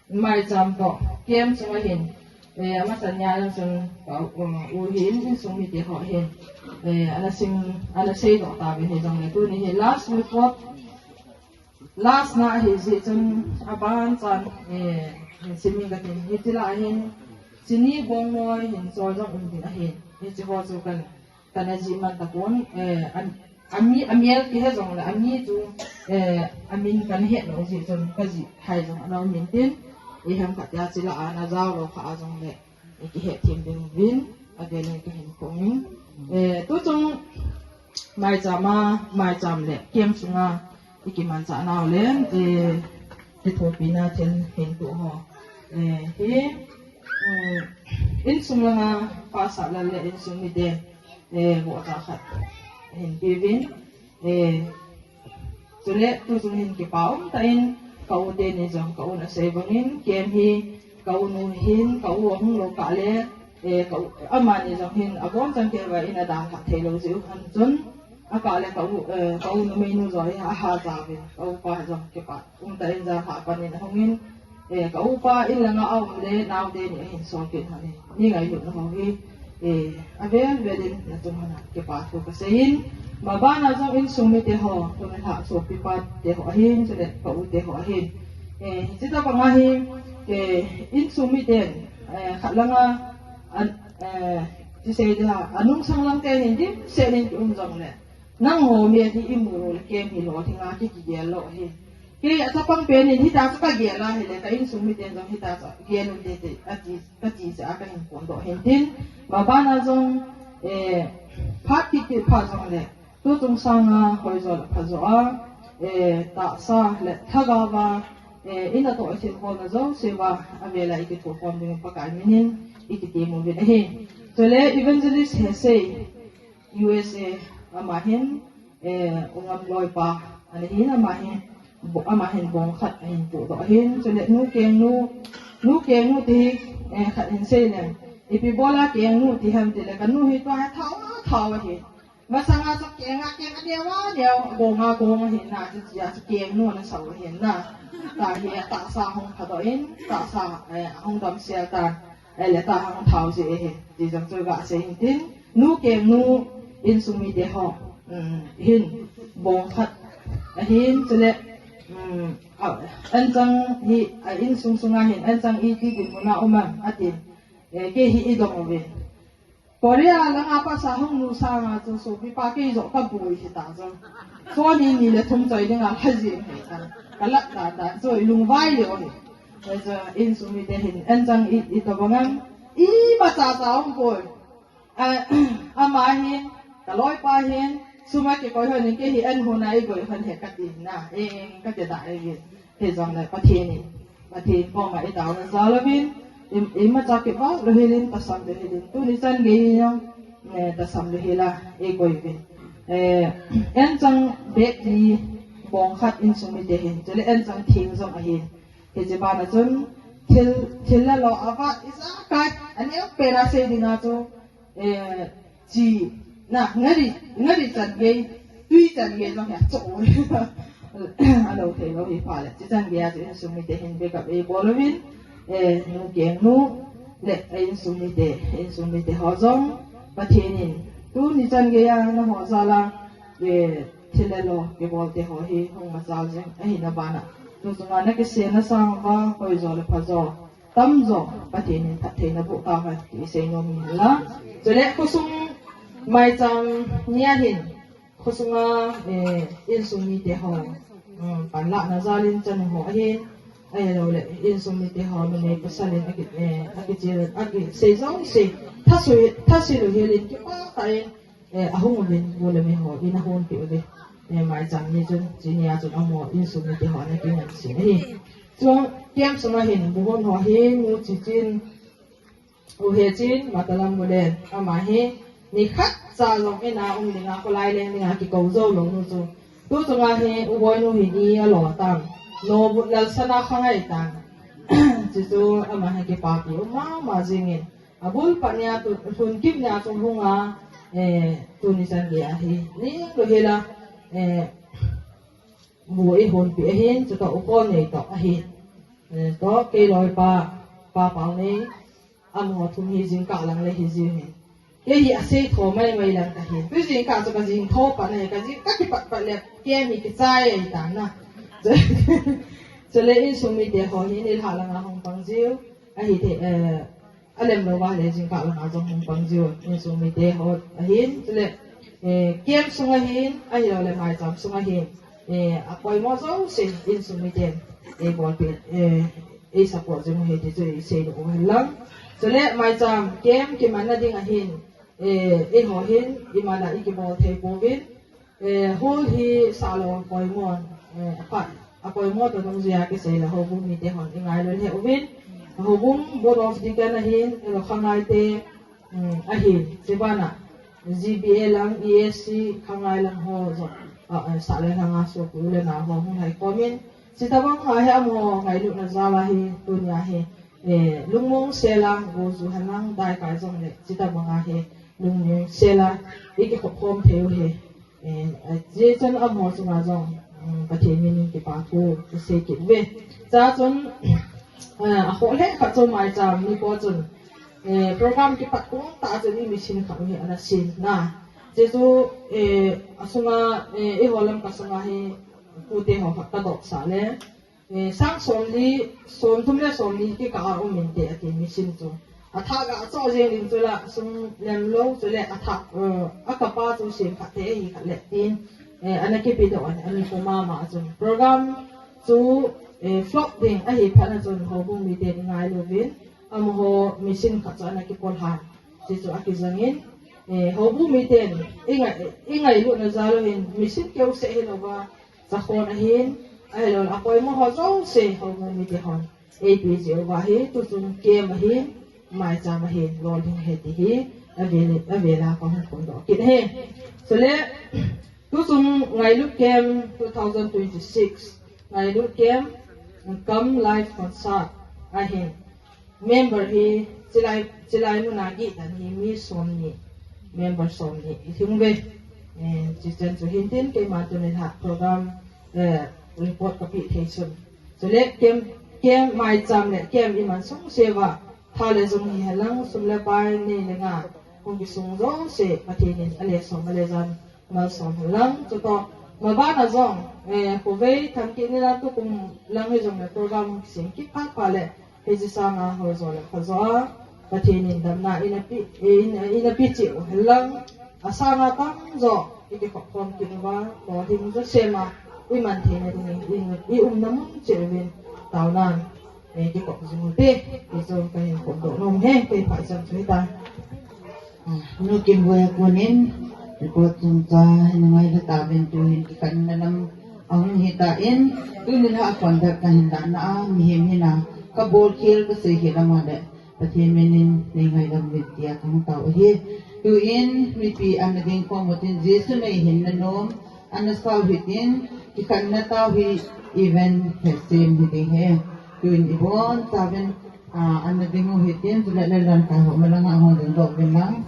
Maicham toh, kem chung ahin. Eh, amasa nia lang chung, pa, um, u hin, insung mite ho hin. Eh, ana sim, ana sei doh tauvin hijongle. Tuni hi last report. Last na ahi jeh chun aban chan, eh, simin katin. Hiche lah a hin, Chini Bongnoi hin choi jong um ding ahin. Hiche ho chu kan, kana jih man tapon, eh, an, ami, amel kihe jongle, ami chu, eh, amin kana het lou jeh chun kajih hai jong ana um in tin, iham khat tia che lah a ana jao lou kha a jongle. I kihet them ding uvin, avel in kahin phong in. Eh, tuchung maicham a, maicham le kem sunga i kimanchah nau le, eh, kithopina thil hin tu ho. Eh, hi, eh, insung langa pastor lal le insung mite, eh, vohcha khat hin peuvin. Eh, chule tuchung hin kipa um tah in, ka u teni jong, ka un asei bangin, kem hi, ka u nu hin, ka u ahung lou kah le, eh, ka u, amani jong hin, abonchan kei va in adalhah thei lou jeh u ham chun, akah le ka u, eh, ka u numei nu jong hi aha jaovin, ka upa jong kipa um tah in jalhah pan in ahung in, Eh, ka upa in langa aum le, nao teni ahin sol kit hon e. Nei ngailutna ho hi, eh, avel vel in nachung hon a kipa thu kasei in. Mabana jong insung mite ho, tuni lha sopipa te ho ahin, chule ka u te ho ahin. Eh, hiche tobang a hi, eh, insung miten, eh, khat langa, an, eh, ti sei dia, anungsang lang teni dimset in ki um jongle. Nangho mi hi imu lou le kem hi lou, hinga ki kigel lou hi. Kei a chapang pen in hita chu kagel a hile, ka insung miten jong hita chu gel un te te, ati, kati chu a kahin phondoh hin tin. Mabana jong, eh, phat kiti phat jong le, tuchung sanga hoijo le phajo a, eh, tahsa le lhagao a, eh, ina toh thil holna jouse uva, avela ikithokhom ding Pakai minin, ikitem uvin ahi. Chule Evangelist Hesei, U S A, ama hin, eh, u Ngamloipa, ana hin ama hin, bo-, ama hin bong khat ahin pudoh ahin, chule Nu Kengnu, Nu Kengnu ti, eh, khat hin sei leng. Ipi bola Kengnu ti ham tile, kanu hi tua hi thao, thao ahi. Masanga chu Keng a Keng, aneo a neo, Gong a Gong ahin na, chu chia chu Kengnu ana sao ahin na. Tua hi tahsa hung phadoh in, tahsa, eh, hung damsel tan. Ahile tua hung thao ji ahi, ti jong chu gasei hin tin, Nu Kengnu insung mite ho, um, hin bong khat ahin, chule, um, a, anchang hi, a insung sunga hin, anchang iti dinmun a um am, atin, eh, kei hi idong uvin. Korea langa pasa hung nu sanga chu sopipa kei joh kaboi hita jong. Phone in ni le thum choi dinga lha jeng hita. Kalat dan dan chu ilungvai leo hi. Hichu insung mite hin anchang i, itobang am, imacha cha umpoi. A, ama hin, kaloipa hin, sum akikoi hon in kei hi an hon a igoi hon he kati na, e, kati da e. Hijongle Pathen in, Pathen koma itaona jal uvin, i, imacha kivah lou hel in, tasam lou hel in, tuni chan gei jong, e, tasam lou hel a igoi uvin. E, anchang bag li bong khat insung mite hin, chule anchang theng jong ahin. Hiche bana chun thil, thil le lo avat ijakai, aneo pen a sei dinga chu, eh, chi, na, ngari, ngari chan gei, tui chan gei jong hi acho. Alo thei lou hi pha le, chi chan gei a chu insung mite hin backup eibol uvin, eh, Nu Kengnu le, eh, insung mite, insung mite ho jong, Pathen in tuni chan gei a naho jal a, eh, thil le lo kibol te ho hi hung machal jing ahi na bana. Tu chunga nakisel na sang uva, hoijo le phajo, tamjo, Pathen in phatthei naboh tauhen, ti isei nom in la. Chule khosung maicham nia hin, khosunga, eh, insung mite ho, um, panlahna jal in chanu ho ahin, ahilouleh insung mite ho numei pasal in aki, eh, akichil, akisei jouse, thasil, thasil u hel in kipah tah in, eh, ahung uvin, bu le me ho in ahonpeh uve. Eh, maicham ni chun, chunia chun amaho insung mite ho ana kingansei ahi. Chuong camp sunga hin, bu hon ho hi, Nu Chichin, U Hechin, Matalam Bulen, ama hi, nikhat cha jong in a um dinga, kholai leng dinga kikou jou lou nu chu. Tu chunga hi, U Boinu hin i alo tan. Nobut Lalsana khangai tan. Chuchu ama hi kipapi um mama jingin. Abul pat nia tu, lhun kit nia chu hunga, eh, tuni chan gei a hi. Ning lou hel a, eh, bu eihonpeh ahin, chutoh u Kolnei toh ahin. Eh, toh, kei loipa, Pa Paunei, amaho thum hi jingkah lang le hi jing hi. Kei hi asei tho mai mai lang kahi. Tu jingkah chu kajing tho pat ahi, kajing kakipat pat le, kei mi kichai ahi tan na. Chule insung mite ho hi nilhah langa hung pang jiu. Ahi thei, eh, alem lou va le jingkah langa jong hung pang jiu. Insung mite ho ahin, chule, eh, camp sunga hin, ahilouleh maicham sunga hin, eh, apoimo jouse insung miten, eh, bolpeh, eh, ei support jing u ahi ti chu isei nom u ahi lang. Chule maicham camp kimanna ding ahin, eh, eiho hin, iman a ikibol thei pouvin, eh, hall hi sah lou a poimo, eh, apha, apoimo toh nungjuia kisei le houbung mite hon ingailou lheh uvin. Houbung Board of Deacon ahin, eh, khangaite, um, ahin, chubana, G B A lang, E A C, khangai lang ho jong, ah, eh, sah le lhanga sopi u le nao ho hung lhai khom in, chutobang a hi amaho ngailutna jal a hi, tunia hi, eh, lungmong sel a, goju henlang, daikai jong le, chutobang a hi, lungmong sel a, ikikhop khom thei u hi. Eh, eh, chuchun amaho chunga jong, um, Pathen minin kipa thu kasei kit uve. Chuchun, eh, akhoh lheh khat chu maicham nikho chun, eh, program kipat kong tah chun i mission khat hi ana sin na. Chuchu, eh, asunga, eh, eiho Lamka sunga hi pute ho khat kadopsah le, eh, sang somli, somthum le somli kikah a um inte ati mission chu. Athah ga cho jeng ding chu la, sum lem lou chu le athah, eh, akapa chu sem khat te hi khat le tin, eh, ana kipe doh a, ani ko mama chu. Program chu, eh, flop ding ahi phat na chun houbung mite i ngailu vin, amaho machine khat chu ana kipol han. Chu chu akijang in, eh, houbung miten i ngai, i ngailut na jal u hin machine keu se hi lou va, Sakhon ahin, ahilou le apoimo ho jouse houbung mite hon. Ei pi jeh uva hi, tuchung camp ahin, maicham ahin, lolhing ahi ti hi, avel, avel a kahung phongdoh kit ahi. Chule, tuchung Ngailut Camp two thousand twenty-six, Ngailut Camp, Come Live Concert ahin. Member hi chilai, chilai muna gih dan hi mi somni, member somni i hung ve. Eh, chuchan chu hintin keima tuni lha program, eh, report kapeh thei chun. Chule camp, camp maicham le camp iman sungse uva, tha le jung hihen lang, sum le pai, nei le gou, hung kisung jouse, Pathen in ale som, ale jan, malsom hen lang, chutoh, maban a jong, eh, khovei, thamkit ni lang tukum lang hi jong le program hung kisem kit phat phat le, Hiche sanga ho jo le kho jo a, Pathen in damna ina pe, ina, ina pe cheh u hen lang, asanga tamjo i kikhop khom kit uva, lolhing jo sema, i man theina ding in, i, i umna mun cheh uvin, taonan, eh, kikhop jing u hite, ti chu kahin phongdoh nom e, kei phacham chu hitai. Ah, Nu Kimvoi a konin, report chomcha, hin ngai le tauvin tuhin kikhenna lam ahung hitan, tuni lha a conduct kahin lahna a, mihem hina, kabol khel kasei hi lama le, Pathen min in nei ngaidam uvin tia kahung tao ahi. Tuin, mipi ana ding khom utin, Jesu nei hinna nom, ana sao hitin, kikhenna tao hi event hesem hiding ahi. Tuin, ibon chauvin, Ah, ana ding u hitin, chule le lamkai ho malanga hung dingdoh uvin lang.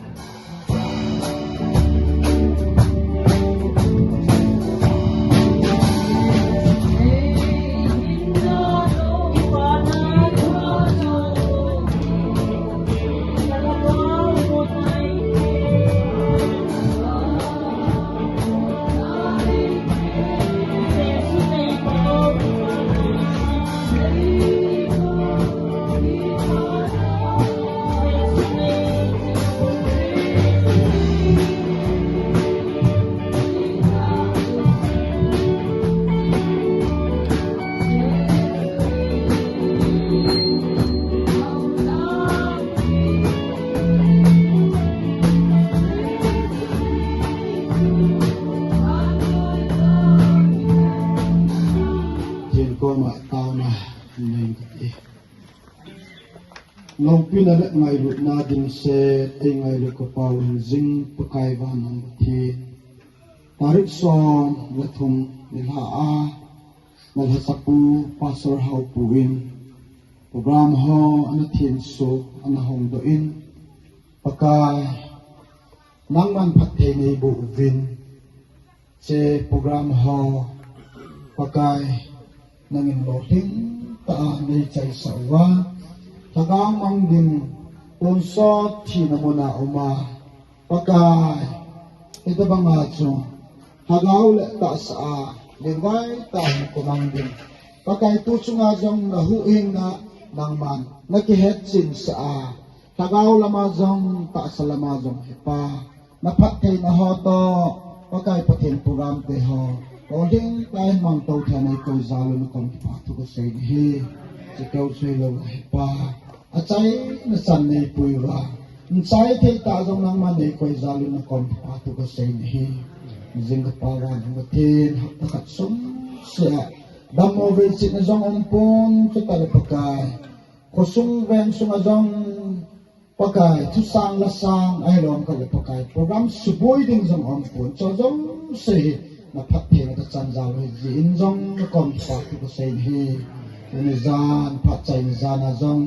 Pathen koma taona nei kati. Loupina le ngailutna dimset ei ngailut ka Pau hinjing Pakai vannoi Pathen. Tarik som le thum nilhah a, nalhasap u Pastor Haopu in program ho ana thenso, ana hongdoh in, Pakai, nangman phatthei neiboh uvin, hiche program ho, Pakai, nangin lolhing tah a neichaisah uva, lhagao mang ding, tonsot thina muna uma, Pakai, hitobanga chu, lhagao le tahsa a, lungvai tah a hung mang ding, Pakai, tu chunga jong nahuhhingna, nangman nakihetchinsah a, lhagao lama jong, tahsa lama jong, He Pa, naphattheina ho toh, Pakai Pathen program te ho, lolhing tah in mangto thei a neikoi jal u nakom kipathu kasei nahi. Chuteng chule He Pa, achaina chan neipui uva, nachai thei tah jong nangman neikoi jal u nakom kipathu kasei nahi. Jing ka Pa vannoi Pathen, hapta khat sung sea, dammo vei chetna jong umpon, chutah le Pakai, khosung veng sunga jong, Pakai, thusang lasang, ahilou khat le Pakai, program suboi ding jong umpon, hiche jouse hi, naphattheina tachan jal u hijeh in jong nakom kipathu kasei nahi. Tuni jan, phat chaina jan a jong,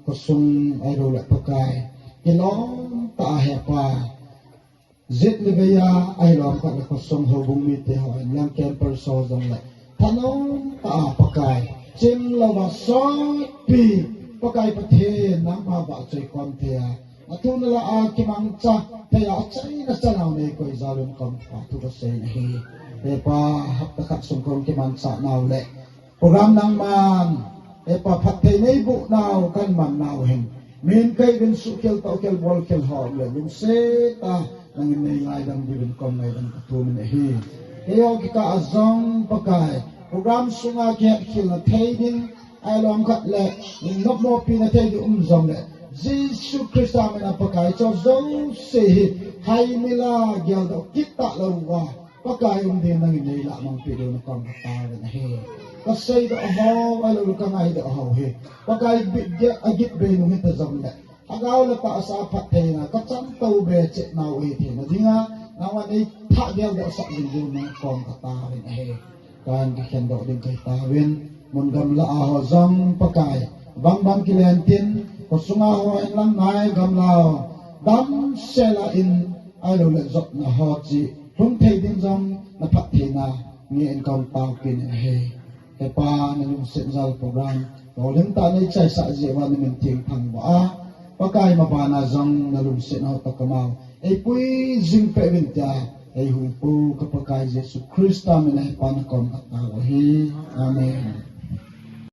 khosung ahilou le Pakai, kilom tah a He Pa, Jet le vei a, ahilou khat le khosung houbung mite ho, Inlang campers ho jong le, thanom tah a Pakai, chimlouva sotpi, Pakai Pathen, nangma vahchoi kom thei a, athu nala a kimangcha thei a, achaina chan a neikoi jal u nakom kipathu kasei nahi. He Pa, hapta khat sung kon kimanchah nau le, program nangman, He Pa, phatthei neiboh nau, kaman nau hin, Min kai vin sukhel tohkhel bolkhel ho le lungset a nangin nei ngaidam diuvin kom ngaidam katumin ahi. Keiho kikah a jong Pakai program sunga kihetkhelna thei ding, ailom khat le nopmopina thei ding um jongle Jesu Christa mina Pakai cho jouse hi haimil a geldoh kit talou uva Pakai um ding nangin nei lahmangpeh diu nakom kataovin ahi. Kaseidoh ho, ahilouleh kangaidam ho hi Pakai bit dia agit bei nung hita jongle, lhagao le tahsa phattheina kachan tobe chetnau ahi theina dinga, nangma nei thah geldohsah jing diu nakom kataovin ahi. Kan kikhendoh ding kahitauvin, mun gamla a ho jong Pakai, bangbang kilen tin, khosunga ho inlang nai gamla ho, damsel a in, ahilouleh jotna ho cheh lhung thei ding jong naphattheina ngeh in kon taopeh in ahi. Hepa, nalungset jal program lolhing tah neichaisah jeh uva namin thengthang uva, Pakai mabana jong nalungset ho toh kamau eipui jing peh uvin tia, eihumpu ka Pakai Jesu Christa mina Hepa nakom katao ahi. Amen.